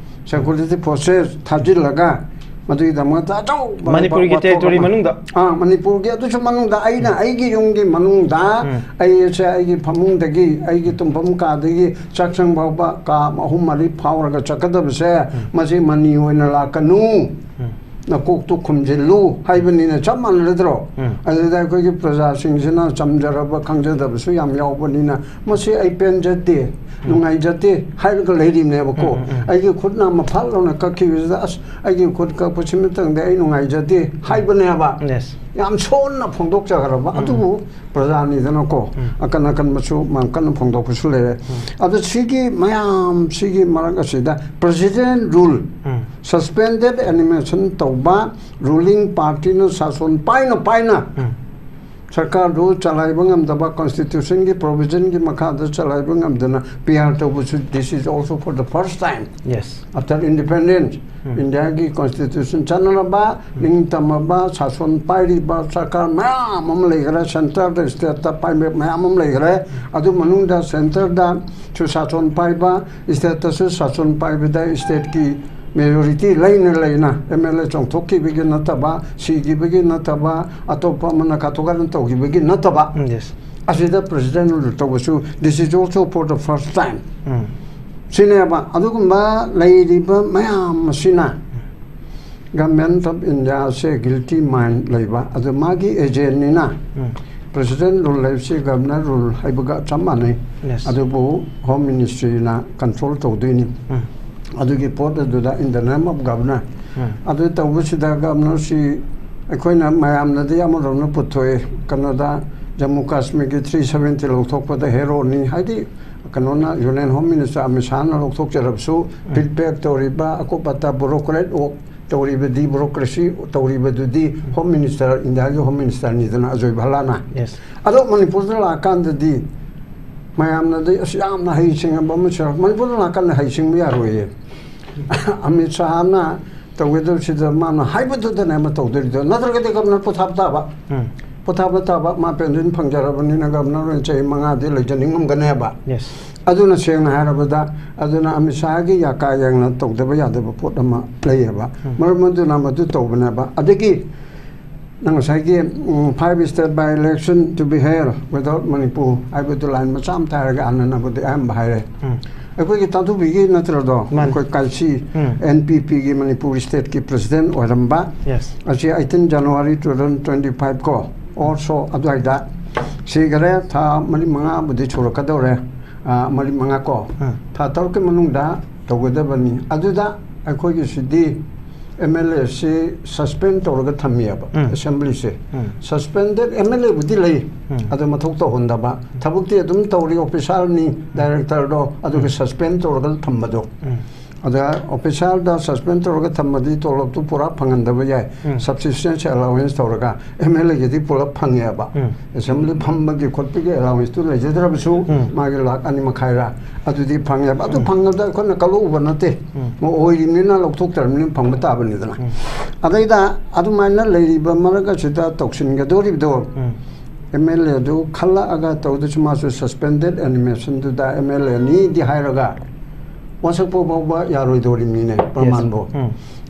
ꯁꯦꯀ꯭ꯌꯨꯔꯤꯇꯤ ꯐꯣꯔꯁꯦꯁ ꯊꯥꯖꯤꯜꯂꯒ ꯃꯗꯨꯒꯤꯗꯃꯛꯇ ꯑꯆꯧꯕ ꯃꯅꯤꯄꯨꯔꯒꯤ ꯋꯥꯊꯣꯛ ꯇꯦꯔꯤꯇꯣꯔꯤ ꯑꯃ꯫ ꯃꯅꯨꯡꯗ? ꯑꯥ, ꯃꯅꯤꯄꯨꯔꯒꯤ ꯑꯗꯨꯁꯨ ꯃꯅꯨꯡꯗ ꯑꯩꯅ ꯑꯩꯒꯤ ꯌꯨꯝꯒꯤ ꯃꯅꯨꯡꯗ ꯑꯩꯁꯦ ꯑꯩꯒꯤ ꯐꯃꯨꯡꯗꯒꯤ, ꯑꯩꯒꯤ ꯇꯨꯝꯐꯝ ꯀꯥꯗꯒꯤ ꯆꯥꯛꯁꯪ ꯐꯥꯎꯕ ꯀꯥ ꯑꯍꯨꯝ ꯃꯔꯤ ꯐꯥꯎꯔꯒ ꯆꯠꯀꯗꯕꯁꯦ ꯃꯁꯤ ꯃꯅꯤ ꯑꯣꯏꯅ ꯂꯥꯛꯀꯅꯨ꯫ ꯅꯀꯣꯛꯇꯨ ꯈꯨꯝꯖꯤꯜꯂꯨ ꯍꯥꯏꯕꯅꯤꯅ ꯆꯞ ꯃꯥꯟꯅꯔꯗ꯭ꯔꯣ? ꯑꯗꯨꯗ ꯑꯩꯈꯣꯏꯒꯤ ꯄ꯭ꯔꯖꯥꯁꯤꯡꯁꯤꯅ ꯆꯝꯖꯔꯕ ꯈꯪꯖꯗꯕꯁꯨ ꯌꯥꯝ ꯌꯥꯎꯕꯅꯤꯅ ꯃꯁꯤ ꯑꯩ ꯄꯦꯟꯖꯗꯦ, ꯅꯨꯡꯉꯥꯏꯖꯗꯦ ꯍꯥꯏꯔꯒ ꯂꯩꯔꯤꯕꯅꯦꯕꯀꯣ꯫ ꯑꯩꯒꯤ ꯈꯨꯠꯅ ꯃꯐꯥꯜ ꯂꯥꯎꯅ ꯀꯛꯈꯤꯕꯁꯤꯗ, "ꯑꯁ, ꯑꯩꯒꯤ ꯈꯨꯠ ꯀꯛꯄꯁꯤꯃꯇꯪꯗ ꯑꯩ ꯅꯨꯡꯉꯥꯏꯖꯗꯦ" ꯍꯥꯏꯕꯅꯦꯕ꯫ Yes. ꯌꯥꯝ ꯁꯣꯟꯅ ꯐꯣꯡꯗꯣꯛꯆꯈ꯭ꯔꯕ꯫ ꯑꯗꯨꯕꯨ ꯄ꯭ꯔꯖꯥꯅꯤꯗꯅꯀꯣ, ꯑꯀꯟ ꯑꯀꯟꯕꯁꯨ ꯌꯥꯝ ꯀꯟꯅ ꯐꯣꯡꯗꯣꯛꯄꯁꯨ ꯂꯩꯔꯦ꯫ ꯑꯗꯣ ꯁꯤꯒꯤ ꯃꯌꯥꯝ ꯁꯤꯒꯤ ꯃꯔꯛ ꯑꯁꯤꯗ ꯄ꯭ꯔꯁꯤꯗꯦꯟ ꯔꯨꯜ, Suspended animation ꯇꯧꯕ, ruling partyꯅ ꯁꯥꯁꯣꯟ ꯄꯥꯏꯅ ꯄꯥꯏꯅ ꯁꯔꯀꯥꯔꯗꯨ ꯆꯂꯥꯏꯕ ꯉꯝꯗꯕ, constitutionꯒꯤ provisionꯒꯤ ꯃꯈꯥꯗ ꯆꯂꯥꯏꯕ ꯉꯝꯗꯅ P R ꯇꯧꯕꯁꯨ, this is also for the first time Yes. after independence. ꯏꯟꯗꯤꯌꯥꯒꯤ constitution ꯆꯠꯅꯔꯕ, ꯅꯤꯡꯇꯝꯃꯕ, ꯁꯥꯁꯣꯟ ꯄꯥꯏꯔꯤꯕ ꯁꯔꯀꯥꯔ ꯃꯌꯥꯝ ꯑꯃ ꯂꯩꯈ꯭ꯔꯦ, centreꯗ stateꯇ ꯄꯥꯏꯕ ꯃꯌꯥꯝ ꯑꯃ ꯂꯩꯈ꯭ꯦ꯫ ꯑꯗꯨ ꯃꯅꯨꯡꯗ centreꯗꯁꯨ ꯁꯥꯁꯣꯟ ꯄꯥꯏꯕ, stateꯇꯁꯨ ꯁꯥꯁꯣꯟ ꯄꯥꯏꯕꯗ stateꯀꯤ majority ꯂꯩꯅ ꯂꯩꯅ M L A ꯆꯣꯡꯊꯣꯛꯈꯤꯕꯒꯤ ꯅꯠꯇꯕ, ꯁꯤꯈꯤꯕꯒꯤ ꯅꯠꯇꯕ, ꯑꯇꯣꯞꯄ ꯑꯃꯅ ꯀꯥꯊꯣꯛ ꯀꯥꯔꯟ ꯇꯧꯈꯤꯕꯒꯤ ꯅꯠꯇꯕ, Yes. ꯑꯁꯤꯗ president rule ꯇꯧꯕꯁꯨ, this is also for the first time. ꯎꯝ. ꯁꯤꯅꯦꯕ꯫ ꯑꯗꯨꯒꯨꯝꯕ ꯂꯩꯔꯤꯕ ꯃꯌꯥꯝ ꯑꯁꯤꯅ Government of Indiaꯁꯦ guilty mind ꯂꯩꯕ, ꯑꯗꯨ ꯃꯥꯒꯤ agentꯅꯤꯅ, ꯎꯝ. President rule ꯍꯥꯏꯕꯁꯤ Governor rule ꯍꯥꯏꯕꯒ ꯆꯞ ꯃꯥꯟꯅꯩ꯫ Yes. ꯑꯗꯨꯕꯨ Home Ministryꯅ control ꯇꯧꯗꯣꯏꯅꯤ꯫ ꯎꯝ. ꯑꯗꯨꯒꯤ ꯄꯣꯠ ꯑꯗꯨꯗ, in the name of Governor, ꯎꯝ. ꯑꯗꯨ ꯇꯧꯕꯁꯤꯗ Governorꯁꯤ ꯑꯩꯈꯣꯏꯅ ꯃꯌꯥꯝꯅꯗꯤ ꯑꯃꯔꯣꯝꯗ ꯄꯨꯊꯣꯛꯑꯦ, ꯀꯩꯅꯣꯗ Jammu Kashmirꯒꯤ three seventy ꯂꯧꯊꯣꯛꯄꯗ heroꯅꯤ, ꯍꯥꯏꯗꯤ ꯀꯩꯅꯣꯅ, Union Home Minister Amit ꯁꯥꯍꯅ ꯂꯧꯊꯣꯛꯆꯔꯕꯁꯨ, feedback ꯇꯧꯔꯤꯕ, ꯑꯀꯨꯞ ꯑꯇꯥ bureaucrat work ꯇꯧꯔꯤꯕꯗꯤ, bureaucracy ꯇꯧꯔꯤꯕꯗꯨꯗꯤ Home Minister, ꯏꯟꯗꯤꯌꯥꯒꯤ Home Ministerꯅꯤꯗꯅ, ꯑꯖꯣꯏ ꯚꯜꯂꯥꯅ꯫ Yes. ꯑꯗꯣ ꯃꯅꯤꯄꯨꯔꯗ ꯂꯥꯛꯑꯀꯥꯟꯗꯗꯤ ꯃꯌꯥꯝꯅꯗꯤ, "ꯑꯁ, ꯌꯥꯝꯅ ꯍꯩꯁꯤꯡꯉꯕ ꯑꯃ ꯁꯦꯝ-," ꯃꯅꯤꯄꯨꯔꯗ ꯂꯥꯛꯑꯀꯥꯟꯗ ꯍꯩꯁꯤꯡꯕ ꯌꯥꯔꯣꯏꯌꯦ꯫ ꯑꯃꯤꯠ ꯁꯥꯍꯅ ꯇꯧꯒꯗꯕꯁꯤꯗ ꯃꯥꯅ ꯍꯥꯏꯕꯗꯨꯗꯅꯦ ꯑꯃ ꯇꯧꯗꯣꯔꯤꯗꯣ, ꯅꯠꯇ꯭ꯔꯒꯗꯤ Governor ꯄꯣꯊꯥꯕ ꯇꯥꯕ꯫ ꯎꯝ. ꯄꯣꯊꯥꯕ ꯇꯥꯕ, ꯃꯥ pension ꯐꯪꯖꯔꯕꯅꯤꯅ Governor ꯑꯣꯏꯅ ꯆꯍꯤ ꯃꯉꯥꯗꯤ ꯂꯩꯖꯅꯤꯡꯉꯝꯒꯅꯦꯕ꯫ Yes. ꯑꯗꯨꯅ ꯁꯦꯡꯅ ꯍꯥꯏꯔꯕꯗ, ꯑꯗꯨꯅ ꯑꯃꯤꯠ ꯁꯥꯍꯒꯤ ꯌꯥꯀꯥ ꯌꯦꯡꯅ ꯇꯧꯗꯕ ꯌꯥꯗꯕ ꯄꯣꯠ ꯑꯃ ꯂꯩꯌꯦꯕ꯫ ꯎꯝ. ꯃꯔꯝ ꯑꯗꯨꯅ ꯃꯗꯨ ꯇꯧꯕꯅꯦꯕ꯫ ꯑꯗꯒꯤ ꯅꯪ ꯉꯁꯥꯏꯒꯤ, ꯎꯝ, five state by election to be held without Manipur ꯍꯥꯏꯕꯗꯨ line ꯃꯆꯥ ꯑꯃ ꯊꯥꯔꯒ ꯑꯥꯅꯟꯗꯕꯨꯗꯤ ꯑꯌꯥꯝꯕ ꯍꯥꯏꯔꯦ꯫ ꯎꯝ. ꯑꯩꯈꯣꯏꯒꯤ ꯇꯥꯟꯊꯨꯕꯤꯒꯤ ꯅꯠꯇ꯭ꯔꯗꯣ? ꯃꯥꯅꯤ. ꯑꯩꯈꯣꯏ ꯀꯥꯏꯁꯤ, ꯎꯝ. N P Pꯒꯤ ꯃꯅꯤꯄꯨꯔ stateꯀꯤ president ꯑꯣꯏꯔꯝꯕ꯫ Yes. ꯑꯁꯤ eighteen January two thousand twenty-five ꯀꯣ, or so ꯑꯗꯨꯋꯥꯏꯗ ꯁꯤꯈꯔꯦ꯫ ꯊꯥ ꯃꯔꯤ ꯃꯉꯥꯕꯨꯗꯤ ꯁꯨꯔꯛꯀꯗꯧꯔꯦ, ꯑꯥ, ꯃꯔꯤ ꯃꯉꯥ ꯀꯣ, ꯎꯝ. ꯊꯥ ꯇꯔꯨꯛꯀꯤ ꯃꯅꯨꯡꯗ ꯇꯧꯒꯗꯕꯅꯤ꯫ ꯑꯗꯨꯗ ꯑꯩꯈꯣꯏꯒꯤꯁꯤꯗꯤ M L Aꯁꯤ suspend ꯇꯧꯔꯒ ꯊꯝꯃꯤꯑꯕ, ꯎꯝ. Assemblyꯁꯦ꯫ ꯎꯝ. Suspended M L Aꯕꯨꯗꯤ ꯂꯩ, ꯎꯝ. ꯑꯗꯨ ꯃꯊꯧ ꯇꯧꯍꯟꯗꯕ꯫ ꯊꯕꯛꯇꯤ ꯑꯗꯨꯝ ꯇꯧꯔꯤ, officerꯅꯤ, directorꯗꯣ, ꯑꯗꯨꯒ suspend ꯇꯧꯔꯒ ꯊꯝꯕꯗꯣ꯫ ꯎꯝ. ꯑꯗ ꯑꯣꯐꯤꯁꯥꯔꯗ ꯁꯁꯄꯦꯟ ꯇꯧꯔꯒ ꯊꯝꯃꯗꯤ ꯇꯣꯂꯣꯞꯇꯨ ꯄꯨꯔꯥ ꯐꯪꯍꯟꯗꯕ ꯌꯥꯏ꯫ ꯎꯝ. ꯁꯕꯁꯤꯁꯇꯦꯟꯁ ꯑꯦꯂꯥꯎꯋꯦꯟꯁ ꯇꯧꯔꯒ ꯑꯦꯝ ꯑꯦꯜ ꯑꯦꯒꯤꯗꯤ ꯄꯨꯂꯞ ꯐꯪꯉꯦꯕ꯫ ꯎꯝ. ꯑꯦꯁꯦꯝꯕ꯭ꯂꯤ ꯐꯝꯕꯒꯤ ꯈꯣꯠꯄꯒꯤ ꯑꯦꯂꯥꯎꯋꯦꯟꯁꯇꯨ ꯂꯩꯖꯗ꯭ꯔꯕꯁꯨ ꯎꯝ. ꯃꯥꯒꯤ ꯂꯥꯛ ꯑꯅꯤ ꯃꯈꯥꯏꯔ ꯑꯗꯨꯗꯤ ꯐꯪꯉꯦꯕ꯫ ꯑꯗꯨ ꯎꯝ. ꯐꯪꯉꯕꯗ ꯑꯩꯈꯣꯏꯅ ꯀꯜꯂꯛꯎꯕ ꯅꯠꯇꯦ꯫ ꯎꯝ. ꯑꯣꯏꯔꯤꯕꯅꯤꯅ ꯂꯧꯊꯣꯛꯇ꯭ꯔꯕꯅꯤꯅ ꯐꯪꯕ ꯇꯥꯕꯅꯤꯗꯅ꯫ ꯎꯝ. ꯑꯗꯩꯗ ꯑꯗꯨꯃꯥꯏꯅ ꯂꯩꯔꯤꯕ ꯃꯔꯛ ꯑꯁꯤꯗ ꯇꯧꯁꯤꯟꯒꯗꯧꯔꯤꯕꯗꯣ ꯎꯝ. ꯑꯦꯝ ꯑꯦꯜ ꯑꯦꯗꯨ ꯈꯜꯂꯛꯑꯒ ꯇꯧꯗꯁꯨ ꯃꯥꯁꯨ ꯁꯁꯄꯦꯟꯗꯦꯠ ꯑꯦꯅꯤꯃꯦꯁꯟꯗꯨꯗ ꯑꯦꯝ ꯑꯦꯜ ꯑꯦꯅꯤꯗꯤ ꯍꯥꯏꯔꯒ ꯋꯥꯁꯛꯄ ꯐꯥꯎꯕ ꯌꯥꯔꯣꯏꯗꯧꯔꯤꯕꯅꯤꯅꯦ ꯄ꯭ꯔꯃꯥꯟꯕꯨ꯫ ꯎꯝ.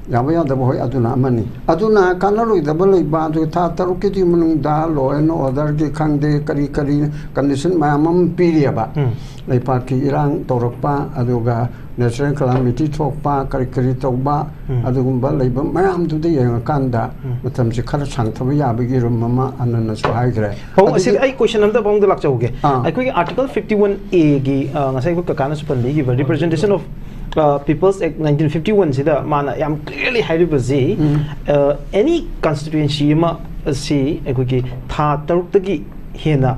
ꯌꯥꯕ ꯌꯥꯗꯕ ꯍꯣꯏ ꯑꯗꯨꯅ ꯑꯃꯅꯤ꯫ ꯑꯗꯨꯅ ꯀꯥꯟꯅꯔꯣꯏꯗꯕ ꯂꯩꯕ ꯑꯗꯨ ꯊꯥ ꯇꯔꯨꯛꯀꯤꯗꯨꯒꯤ ꯃꯅꯨꯡꯗ ꯂꯣ ꯑꯦꯟ ꯑꯣꯔꯗꯔꯒꯤ ꯈꯪꯗꯦ ꯀꯔꯤ ꯀꯔꯤ ꯀꯟꯗꯤꯁꯟ ꯃꯌꯥꯝ ꯑꯃ ꯄꯤꯔꯤꯑꯕ꯫ ꯎꯝ. ꯂꯩꯄꯥꯛꯀꯤ ꯏꯔꯥꯡ ꯇꯧꯔꯛꯄ ꯑꯗꯨꯒ ꯅꯦꯆꯔꯦꯜ ꯀꯂꯥꯃꯤꯇꯤ ꯊꯣꯛꯄ ꯀꯔꯤ ꯀꯔꯤ ꯇꯧꯕ ꯎꯝ. ꯑꯗꯨꯒꯨꯝꯕ ꯂꯩꯕ ꯃꯌꯥꯝꯗꯨꯗ ꯌꯦꯡꯉꯀꯥꯟꯗ ꯎꯝ. ꯃꯇꯝꯁꯤ ꯈꯔ ꯁꯥꯡꯊꯕ ꯌꯥꯕꯒꯤ ꯔꯨꯝ ꯑꯃ ꯑꯅꯟꯅꯁꯨ ꯍꯥꯏꯈ꯭ꯔꯦ꯫ ꯍꯣ, ꯑꯗꯨꯗꯤ ꯑꯁꯤꯗ ꯑꯩ ꯀꯣꯏꯁꯟ ꯑꯝꯇ ꯃꯉꯣꯟꯗ ꯂꯥꯛꯆꯍꯧꯒꯦ꯫ ꯑꯥ. ꯑꯩꯈꯣꯏꯒꯤ ꯑꯥꯔꯇꯤꯀꯜ ꯐꯤꯐꯇꯤ ꯋꯥꯟ ꯑꯦꯒꯤ ꯉꯁꯥꯏ ꯑꯩꯈꯣꯏ ꯀꯀꯥꯅꯁꯨ ꯄꯟꯕꯤꯈꯤꯕ representation of people's act nineteen fifty ꯋꯥꯟꯁꯤꯗ ꯃꯥꯅ ꯌꯥꯝ ꯀ꯭ꯂꯤꯌꯔꯂꯤ ꯍꯥꯏꯔꯤꯕꯁꯤ ꯎꯝ. ꯑꯦꯅꯤ ꯀꯟꯁꯇꯤꯇ꯭ꯋꯦꯟꯁꯤ ꯑꯃ ꯑꯁꯤ ꯑꯩꯈꯣꯏꯒꯤ ꯊꯥ ꯇꯔꯨꯛꯇꯒꯤ ꯍꯦꯟꯅ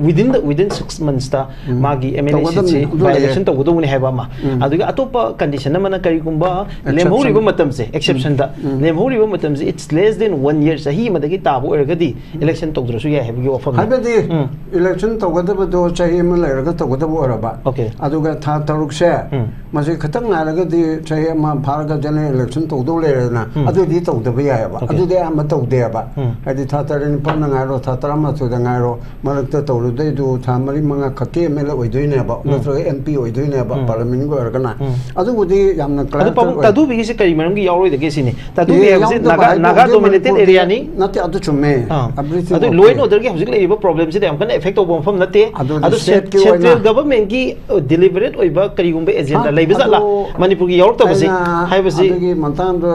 within the within six monthsꯇ ꯎꯝ. ꯃꯥꯒꯤ ꯑꯦꯝ ꯑꯦꯜ ꯑꯦ ꯇꯧꯒꯗꯕꯅꯤ. ꯁꯤꯠꯁꯤ ꯑꯗꯨ ꯕꯥꯏ ꯂꯩꯌꯦ. ꯏꯂꯦꯛꯁꯟ ꯇꯧꯒꯗꯧꯕꯅꯤ ꯍꯥꯏꯕ ꯑꯃ꯫ ꯎꯝ. ꯑꯗꯨꯒ ꯑꯇꯣꯞꯄ ꯀꯟꯗꯤꯁꯟ ꯑꯃꯅ ꯀꯔꯤꯒꯨꯝꯕ Exception. ꯂꯦꯝꯍꯧꯔꯤꯕ ꯃꯇꯝꯁꯦ, ꯑꯦꯛꯁꯦꯞꯁꯟꯗ ꯎꯝ. ꯂꯦꯝꯍꯧꯔꯤꯕ ꯃꯇꯝꯁꯦ it's less than one year, ꯆꯍꯤ ꯑꯃꯗꯒꯤ ꯇꯥꯕ ꯑꯣꯏꯔꯒꯗꯤ ꯏꯂꯦꯛꯁꯟ ꯇꯧꯗ꯭ꯔꯁꯨ ꯌꯥꯏ ꯍꯥꯏꯕꯒꯤ ꯋꯥꯐꯝꯅꯤ꯫ ꯍꯥꯏꯕꯗꯤ ꯎꯝ. ꯏꯂꯦꯛꯁꯟ ꯇꯧꯒꯗꯕꯗꯣ ꯆꯍꯤ ꯑꯃ ꯂꯩꯔꯒ ꯇꯧꯒꯗꯕ ꯑꯣꯏꯔꯕ꯫ Okay. ꯑꯗꯨꯒ ꯊꯥ ꯇꯔꯨꯛꯁꯦ ꯎꯝ. ꯃꯁꯤ ꯈꯤꯇꯪ ꯉꯥꯏꯔꯒꯗꯤ ꯆꯍꯤ ꯑꯃ ꯐꯥꯔꯒ ꯖꯦꯅꯔꯦꯜ ꯏꯂꯦꯛꯁꯟ ꯇꯧꯗꯧ ꯂꯩꯔꯦꯗꯅ꯫ ꯎꯝ. ꯑꯗꯨꯗꯤ ꯇꯧꯗꯕ ꯌꯥꯏꯑꯕ꯫ Okay. ꯑꯗꯨꯗꯤ ꯑꯌꯥꯝꯕ ꯇꯧꯗꯦꯕ꯫ ꯎꯝ. ꯍꯥꯏꯗꯤ ꯊꯥ ꯇꯔꯦꯠ ꯅꯤꯄꯥꯜꯗ ꯉꯥꯏꯔꯣ, ꯊꯥ ꯇꯔꯥꯃꯥꯊꯣꯏꯗ ꯉꯥꯏꯔꯣ, ꯃꯔꯛꯇ ꯇꯧꯔꯨꯗꯣꯏꯗꯨ ꯊꯥ ꯃꯔꯤ ꯃꯉꯥ ꯈꯛꯀꯤ ꯑꯦꯝ ꯑꯦꯜ ꯑꯦ ꯑꯣꯏꯗꯣꯏꯅꯦꯕ, ꯎꯝ. ꯅꯠꯇ꯭ꯔꯒ ꯑꯦꯝ ꯄꯤ ꯑꯣꯏꯗꯣꯏꯅꯦꯕ, ꯎꯝ. ꯄꯥꯔꯂꯤꯌꯥꯃꯦꯟꯒꯤ ꯑꯣꯏꯔꯒꯅ꯫ ꯎꯝ. ꯑꯗꯨꯕꯨꯗꯤ ꯌꯥꯝꯅ ꯑꯗꯨ ꯀ꯭ꯂꯥꯔꯛ ꯄꯥꯕꯨꯡ ꯑꯣꯏ- ꯇꯥꯗꯨꯕꯤꯒꯤꯁꯦ ꯀꯔꯤ ꯃꯔꯝꯒꯤ ꯌꯥꯎꯔꯣꯏꯗꯒꯦ ꯁꯤꯅꯤ? ꯇꯥꯗꯨꯕꯤ ꯑꯦ, ꯍꯥꯏꯕꯁꯦ ꯌꯥꯎꯗꯕ ꯅꯥꯒꯥ, ꯍꯥꯏꯕꯨ ꯅꯥꯒꯥ ꯍꯧꯖꯤꯛ ꯗꯣꯃꯤꯅꯦꯇꯦꯠ ꯍꯧꯖꯤꯛ ꯑꯦꯔꯤꯌꯥꯅꯤ꯫ ꯅꯠꯇꯦ, ꯑꯗꯨ ꯆꯨꯝꯃꯦ꯫ ꯑꯥ. Everything ꯑꯗꯨ okay. ꯂꯣ ꯑꯦꯟ ꯑꯣꯔꯗꯔꯒꯤ ꯍꯧꯖꯤꯛ ꯂꯩꯔꯤꯕ ꯄ꯭ꯔꯣꯕ꯭ꯂꯦꯝꯁꯤꯗ ꯌꯥꯝ ꯀꯟꯅ ꯑꯦꯐꯦꯛ ꯇꯧꯕ ꯃꯐꯝ ꯅꯠꯇꯦ꯫ ꯑꯗꯨꯗꯤ ꯑꯗꯨ ꯁ꯭ꯇꯦꯠꯀꯤ ꯁꯦꯟꯇ꯭ꯔꯦꯜ ꯑꯣꯏꯅ ꯒꯚꯔꯟꯃꯦꯟꯠꯀꯤ ꯗꯤꯂꯤꯕꯔꯦꯠ ꯑꯣꯏꯕ ꯀꯔꯤꯒꯨꯝꯕ ꯑꯦꯖꯦꯟꯗꯥ ꯍꯥ? ꯂꯩꯕ ꯖꯥꯠꯂꯥ? ꯑꯗꯨ ꯃꯅꯤꯄꯨꯔꯒꯤ ꯌꯥꯎꯔꯛꯇꯕꯁꯤ ꯑꯩꯅ ꯍꯥꯏꯕꯁꯤ ꯑꯗꯨꯒꯤ ꯃꯇꯥꯡꯗ